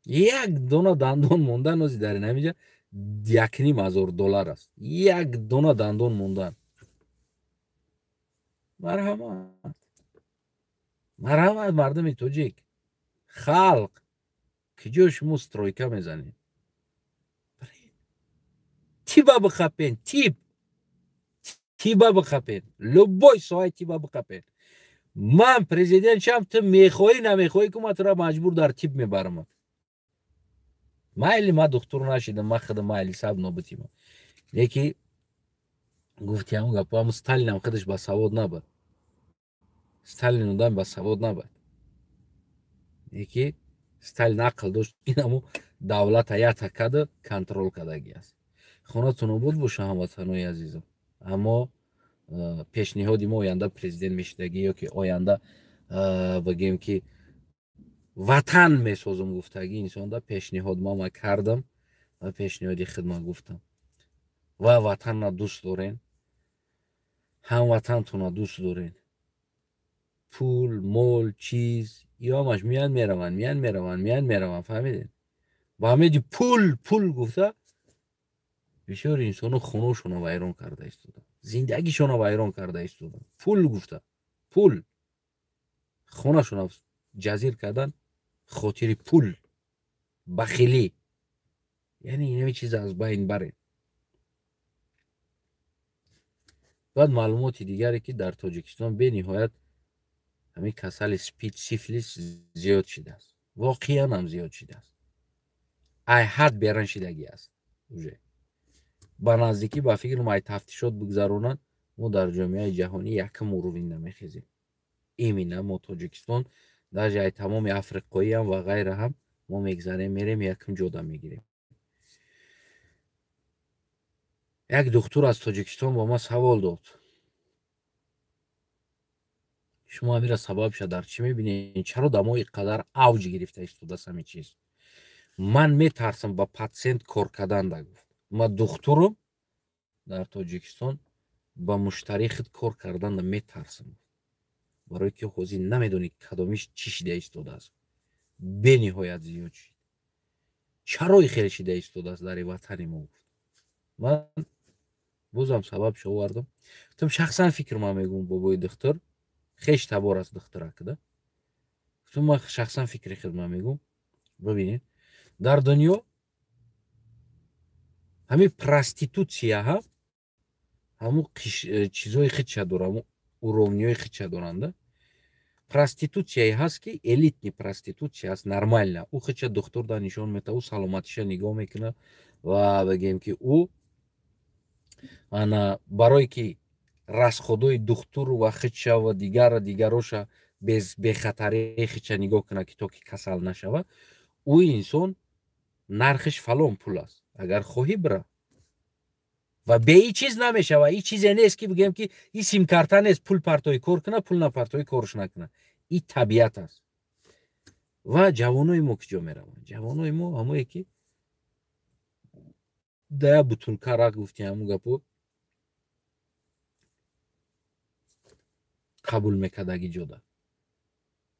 Як дона дандон мондан ози дар инамиҷа 1500 доллар аст. Як дона дандон мондан. Марҳамат, марҳамат, мардуми тоҷик, халқ, куҷо шумо стройка мезанед? Тиба бихапен, тиб, тиба бихапен, любой соҳаи тиба бихапен. Ман президент шам, ту мехоҳӣ, намехоҳӣ, ку ман тура маҷбур дар тиб мебарамад. Майли, ман духтур нашидам, ман худам майли саб нобутима, леки гуфти ҳамн гапо, ҳамн Сталинам худаш ба савод набуд. Сталин одам ба савод набуд, леки Сталин ақл дошт, инаму давлата ята када контрол кардагӣ аст. Хонатон обод боша, ҳамватанои азизам. Аммо пешниҳоди мо, оянда президент мешидагӣ ё ки оянда, бигем, ки ватан месозум гуфтагӣ инсонда пешниҳод мама кардам ва пешниҳоди хидмат гуфтам. Ва ватанна дӯст дорен, ҳамватантона дӯст дорен. Пул, мол, чиз ё ҳамаш меян, мераванд, меян, мераванд, меян, мераванд. Фаҳмидед? Ба ҳамеди пул, пул гуфта бисёр инсоно хоношона вайрон карда истоданд, зиндагишона вайрон карда истоданд. Пул гуфта, пул хонашона ҷазир кардан хотири пул, бахилӣ. Яъне инами чиз аз байн баред. Баъд маълумоти дигаре, ки дар Тоҷикистон бениҳоят ҳамин касали спид, сифлис зиёд шидааст. Воқеан ҳам зиёд шидааст, ай ҳад беран шидагӣ аст. Уже ба наздикӣ, ба фикрам, ай тафтишот бигзаронанд, мо дар ҷомеаи ҷаҳонӣ якум уровень намехезем. Именно мо, Тоҷикистон, даже ай тамоми африқоиам ва ғайра ҳам мо мегзарем, мерем, якум ҷода мегирем. Як духтур аз Тоҷикистон ба ман савол дод: шумо ҳамира сабабша дар чӣ мебинед? Чаро дар мо иқадар авҷ гирифта истодааст ҳамин чиз? Ман метарсам ба патсиент кор кардан, да гуфт. Ман духтурам, дар Тоҷикистон ба муштарии худ кор кардан метарсам, барое ки ҳозир намедонӣ кадомиш чӣ шида истодааст. Бениҳоят зиёд шид. Чаро хел шида истодааст дар ватани мо? Гуфт. Ман бозам сабабшо овардам, гуфтам, шахсан фикр ман мегӯм, бобои духтур хеш табор аст, духтуракда. Гуфтам, ман шахсан фикри худ ман мегӯм: бибинед, дар дунё ҳамин проститутсия ҳам ҳамун чизҳои худша дора, ҳамун уровни ҳои худша доранда. Проститутсияе ҳаст, ки элитный проститутсия аст, нормально, ӯ худша духтур да нишон метавад, ӯ саломатиша нигоҳ мекунад ва бигем, ки ӯ ана барое ки расход ои духтуру ва худша ва дигара дигароша бехатарии худша нигоҳ кунад, ки то ки касал нашавад, ӯ инсон нархиш фалон пул аст, агар хоҳӣ, бира. Ва бе и чиз намешава. И чизе нест, ки бигӯем, ки и симкарта нест, пул партои кор куна, пул напартои корш накуна. И табиат аст. Ва ҷавонои мо куҷо мераванд? Ҷавонои мо ҳамое ки да як бутулка арақ, гуфти ҳамун гапо, қабул мекардаги ҷода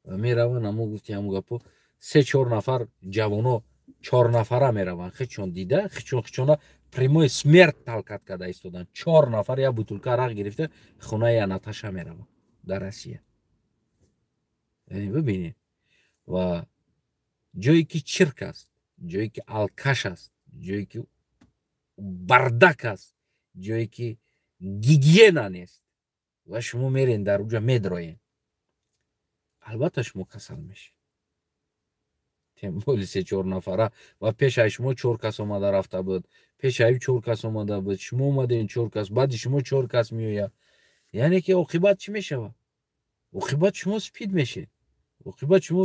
ва мераванд, ҳамо гуфти ҳамун гапо, се чор нафар ҷавоно, чорнафара мераванд, хичон дида, хичон хичона прямой смерть толкать карда истоданд. Чор нафар як бутулка арақ гирифта, хонаи Анаташа мераванд дар Россия. Яъне бибинед, ва ҷое ки чирк аст, ҷое ки алкаш аст, ҷое ки бардак аст, ҷое ки гигиена нест, ва шумо мерен, дар уҷа медроен, албатта шумо касал мешед. Тем более се чор нафара, ва пешаи шумо чор кас омада рафта буд, пешаи чор кас омада буд, шумо омаден, чор кас, баъди шумо чор кас меояд. Яъне ки оқибат чӣ мешавад? Оқибат шумо спид мешед, оқибат шумо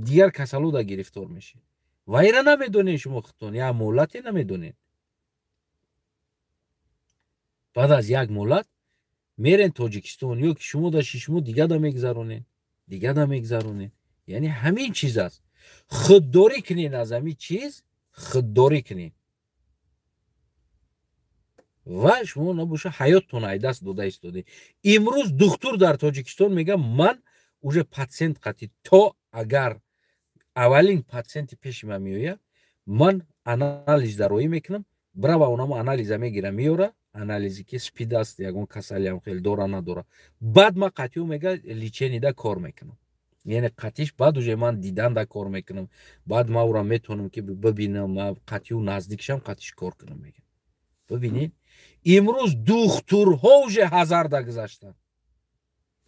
дигар касалода гирифтор мешед. Ва ира намедонед шумо худтон, як муҳлате намедонед. Баъд аз як муҳлат мерен Тоҷикистон, ё ки шумо даши шумо дигада мегзаронед, дигада мегзаронед. Яъне ҳамин чиз аст. Худдорӣ кунед аз ҳамин чиз, худдорӣ кунед. Ва шумо набоша ҳаёттон ай даст дода истодед. Имрӯз духтур дар Тоҷикистон мега ман уже патсент қатӣ то агар аввалин патсенти пеши ман меояд, ман анализ дароӣ мекунам, брава онамо анализа мегира меёра, анализе ки спид аст, ягон касалиам хеле дора надора. Баъд ман қатъиу мега леченида кор мекунам. Яъне қатъиш баъд уже ман диданда кор мекунам, баъд ман ӯра метавонам ки бибинам, ман қатъиу наздик шам, қатъиш кор кунам мега. Бибинед, имрӯз духтурҳо уже ҳазарда гузаштанд.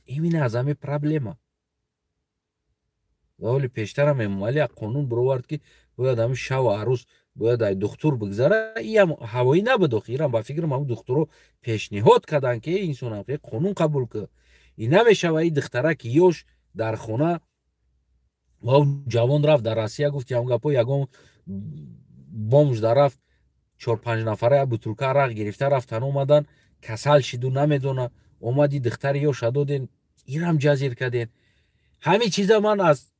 Имина аз ҳамин проблема. Ва оли пештарам Эмомалӣ як қонун бировард ки бояд ҳамин шаву арӯз бояд ай духтур бигзара. Иам ҳавоӣ набуд охи, ирам ба фикрам ҳамун духтуро пешниҳод карданд ки инсонам қонун қабул ки. И намешава и духтара ки ёш дар хона ва ҷавон рафт дар Россия, гуфт ям гапо ягон бомж дар рафт 4-5 нафара як бутулка арақ гирифта рафтан омадан, касал шиду намедона, омади духтари ёша доден, ирам ҷазир карден. Ҳамин чиза ман аз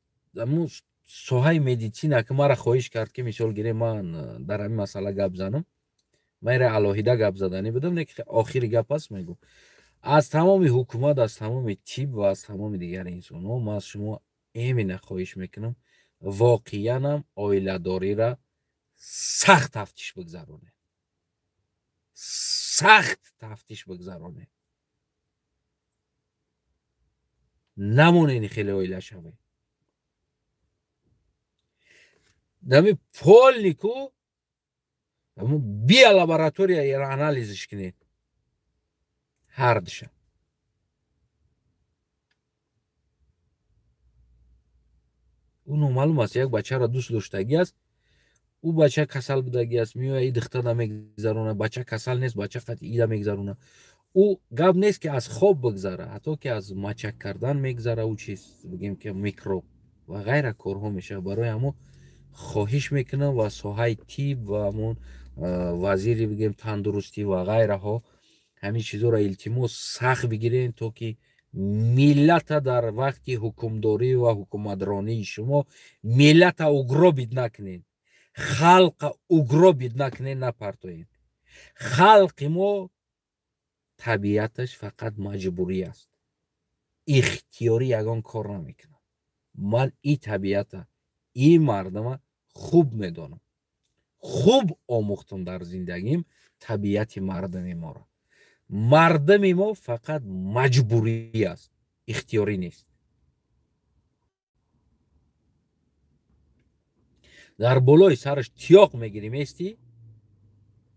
соҳаи медицина ки мара хоҳиш кард ки мисол гирем ман дар ҳамин масъала гап занам, ман ира алоҳида гап заданӣ будам, не ки охири гап аст мегӯм. Аз тамоми ҳукумат, аз тамоми тиб ва аз тамоми дигар инсонҳо ман аз шумо эмина хоҳиш мекунам, воқеанам оиладориро сахт тафтиш бигзаронед, сахт тафтиш бигзаронед. Намонед хеле оила шавед. Дами полнику бия лаборатория ера анализиш кунед ҳардуша. Ӯ номаълум аст, як бачаро дӯст доштагӣ аст, ӯ бача касал будагӣ аст, меояд и духтара мегзарона, бача касал нест, бача қатъи ида мегзарона. Ӯ гап нест ки аз хоб бигзара, ҳатто ки аз мачак кардан мегзара, ӯ чиз бигем ки микроб ва ғайра корҳо мешавад. Барои ҳамо хоҳиш мекунам ва соҳаи тиб ва ҳамон вазири бигем тандурустӣ ва ғайраҳо ҳамин чизоро илтимос сахт бигирен, то ки миллата дар вақти ҳукмдорӣ ва ҳукуматронии шумо миллата угробид накунед, халқа угробид накунед, напартоед. Халқи мо табиаташ фақат маҷбурӣ аст, ихтиёрӣ ягон кор намекунад. Ман и табиата, и мардама хуб медонам, хуб омӯхтам дар зиндагим табиати мардами моро. Мардами мо фақат маҷбурӣ аст, ихтиёрӣ нест. Дар болои сараш тиёқ мегирӣ местӣ,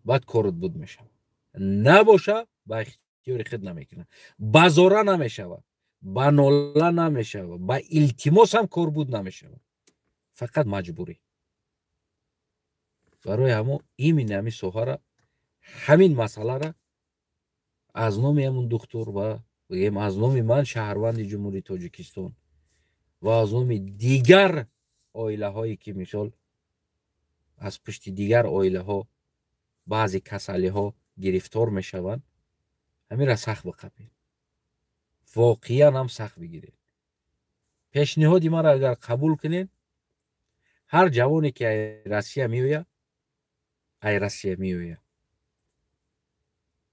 баъд корот буд мешавад. Набоша ба ихтиёри худ намекунад, ба зора намешавад, ба нола намешавад, ба илтимос ҳам кор буд намешавад, фақат маҷбурӣ. Барои ҳамо имин ҳамин соҳара, ҳамин масъалара аз номи ҳамун духтур ва бигем аз номи ман шаҳрванди Ҷумҳурии Тоҷикистон ва аз номи дигар оилаҳое ки мисол аз пушти дигар оилаҳо баъзе касалиҳо гирифтор мешаванд, ҳаминра сахт биқапед, воқеан ҳам сахт бигиред. Пешниҳоди маро агар қабул кунед, ҳар ҷавоне ки ай Россия меояд, ай Россия меояд,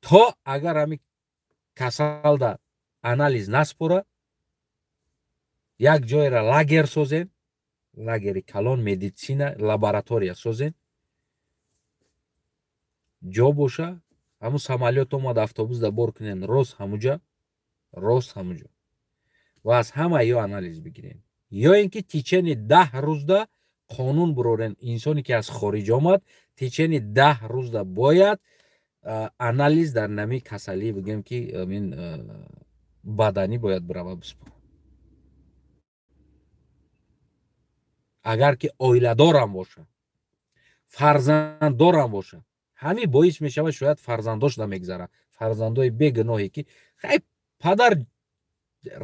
то агар ҳамин касалда анализ наспора, як ҷойра лагер созем, лагери калон, медицина, лаборатория созем, ҷо боша, ҳамун самолёт омад, автобус да бор кунен, рост ҳамуҷа, рост ҳамуҷа, ва аз ҳама ё анализ бигирем, ё ин ки течени 10 рӯзда қонун бурорен, инсоне ки аз хориҷ омад, течени 10 рӯзда бояд анализ дар нами касалӣ бигем ки амин баданӣ бояд бирава биспора. Агар ки оиладорам боша, фарзанддорам боша, ҳамин боис мешавад шояд фарзандош намегзара, Фарзандои бегуноҳе ки хай падар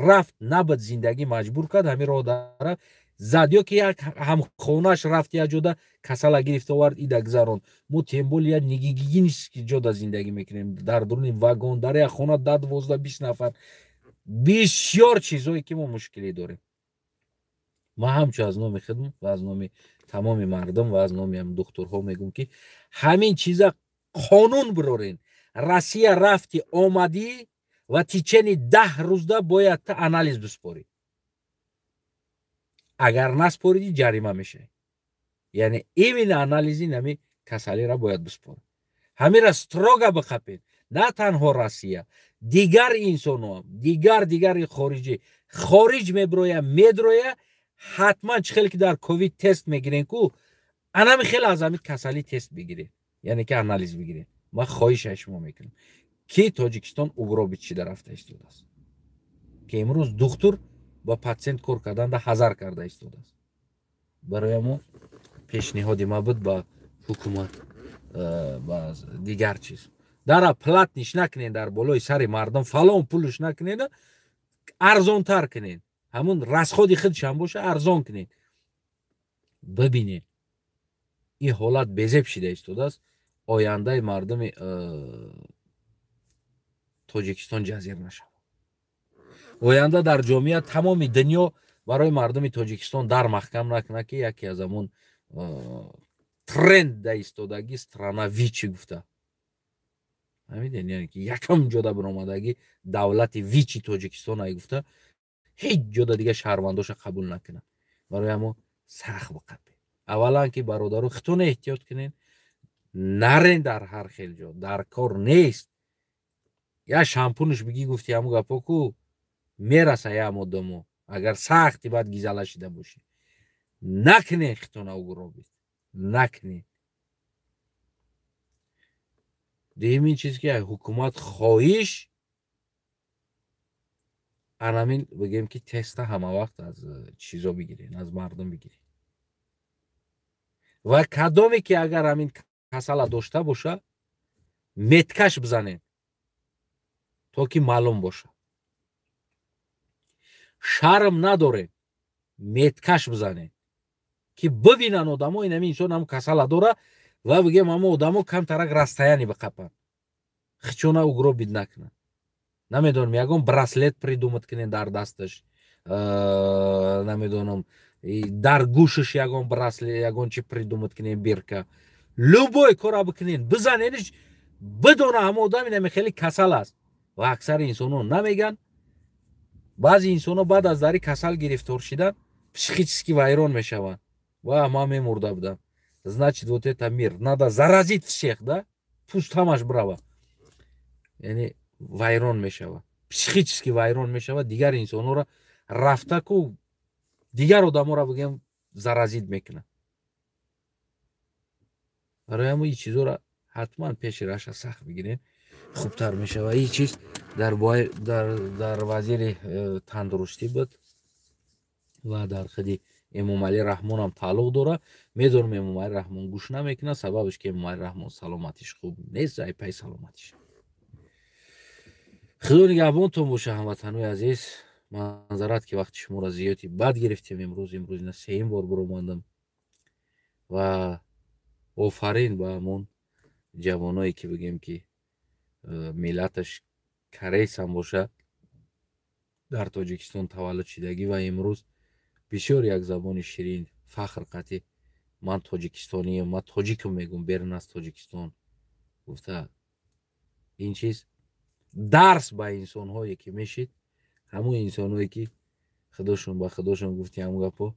рафт, набуд, зиндагӣ маҷбур кард, ҳамин роҳ дарафт зад, ё ки як ҳамхонааш рафт, як ҷода касала гирифта овард, ида гузаронд. Мо тем более як негигиенический ҷода зиндагӣ мекунем, дар дуруни вагон, дар як хона 10, 12, 20 нафар. Бисёр чизое ки мо мушкилӣ дорем. Ман ҳамчун аз номи худм ва аз номи тамоми мардум ва аз номи духтурҳо мегӯм, ки ҳамин чиза қонун бирорен. Россия рафти, омадӣ ва течение 10 рӯзда бояд та анализ биспорӣ. Агар наспоридӣ, ҷарима мешавӣ. Яъне именно анализи нами касалиро бояд биспорӣ. Ҳамира строго биқапед. На танҳо Россия, дигар инсонҳо, дигари хориҷӣ, хориҷ мебироя, медроя, ҳатман чӣ хеле ки дар ковид тест мегирен ку, анами хеле аз ҳамин касалӣ тест бигиред, яъне ки анализ бигиред. Ман хоҳиш аз шумо мекунам, ки Тоҷикистон угробить шида рафта истодааст, ки имрӯз духтур ба патсиент кор карданда ҳазар карда истодааст. Барои мо пешниҳоди ма буд ба ҳукумат, ба дигар чиз дара платный ш накунед, дар болои сари мардум фалон пулш накунед, арзонтар кунед, ҳамун расход и худшам боша, арзон кунед. Бибинед, ин ҳолат безеб шида истодааст. Ояндаи мардуми Тоҷикистон ҷазир нашавад. Оянда дар ҷомеа тамоми дунё барои мардуми Тоҷикистон дар маҳкам накунад, ки яке аз ҳамун тренд да истодагӣ страна ВИЧ и гуфта, фаҳмидед, яъне ки якам ҷода биромадагӣ давлати ВИЧ и Тоҷикистон ай гуфта, ҳеҷ ҷода дига шаҳрвандоша қабул накунад. Барои ҳамо сахт биқапед. Аввалан ки, бародаро, хитона эҳтиёт кунед, нарен дар ҳар хел ҷо, дар кор нест. Я шампунш бигӣ, гуфти ҳаму гапо ку мераса ям одамо, агар сахти баъд гизала шида бошӣ. Накунед хитона угробить, накунед. Дуюмин чиз ки ҳукумат хоҳиш, анамин бигем ки теста ҳама вақт аз чизо бигирен, аз мардум бигирен ва кадоме ки агар ҳамин касала дошта боша, метка ш бизанед, то ки маълум боша. Шарм надоред, метка ш бизанед, ки бибинанд одамо, инами инсон ҳам касала дора, ва бигем ҳамо одамо камтарак расстояние биқапанд, хичона угробить накунанд. Намедонам, ягон браслет придумать кунед дар дасташ, намедонам, дар гӯшаш ягон браслет, ягон чи придумать кунед, бирка, любой кора бикунед, бизанедиш, бидона ҳама одам инами хеле касал аст. Ва аксари инсонҳо намеган. Баъзе инсонҳо баъд аз дари касал гирифтор шидан психически вайрон мешаванд. Ва ман мемурда будам, значит, вот это мир надо заразить всех, да, пусть ҳамаш брава. Яъне вайрон мешавад, психически вайрон мешавад, дигар инсонҳоро рафта ку дигар одаморо бигем заразить мекунад. Барои ҳамо ин чизоро ҳатман пеши раша сахт бигирем, хубтар мешавад. Ин чиз дар вазири тандурустӣ буд ва дар худи Эмомалӣ Раҳмонам тааллуқ дорад. Медонам, Эмомалӣ Раҳмон гӯш намекунад, сабабаш ки Эмомалӣ Раҳмон саломатиш хуб нест, ай пай саломатиш. Худо нигаҳбонтон боша, ҳамватанои азиз. Манзарат ки вақти шуморо зиёди бад гирифтем имрӯз. Имрӯз ина сеюм бор биромадам ва офарин ба ҳамон ҷавоное ки бигем ки миллаташ корейсам боша, дар Тоҷикистон таваллуд шидагӣ ва имрӯз бисёр як забони ширин, фахр қатӣ «Ман тоҷикистонием, ман тоҷикам» мегӯм, берун аз Тоҷикистон гуфта. Ин чиз дарс ба инсонҳое ки мешид, ҳамон инсонҳое ки худошон ба худошон гуфти ҳамон гапо,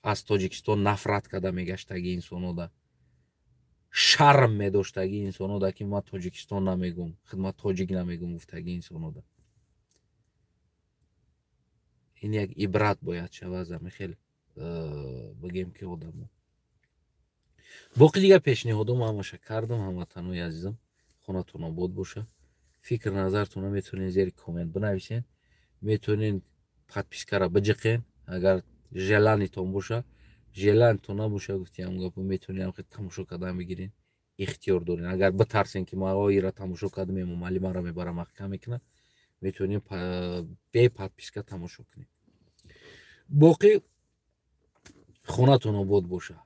аз Тоҷикистон нафрат карда мегаштаги инсонода, шарм медоштаги инсонода, ки ман Тоҷикистон намегум, хидмат тоҷик намегум гуфтаги инсонода. Ин як ибрат бояд шава аз ҳами хел бигем ки одамо. Боқи дигар пешниҳодомо ҳамаша кардам. Ҳамватанои азизам, хонатон обод боша. Фикр назартона метавонед зери коммент бинависен, метавонед подписка ра биҷиқен, агар желание тон боша. Желание тон набоша, гуфтиам гапо, метавонед ҳам тамошо кардан бигирен. Ихтиёр дорем. Агар битарсем, ки ма ира тамошо кардам, Эмомалӣ маро мебара, маҳкам мекунад, метавонем бе подписка тамошо кунем. Боқӣ хонатон обод боша.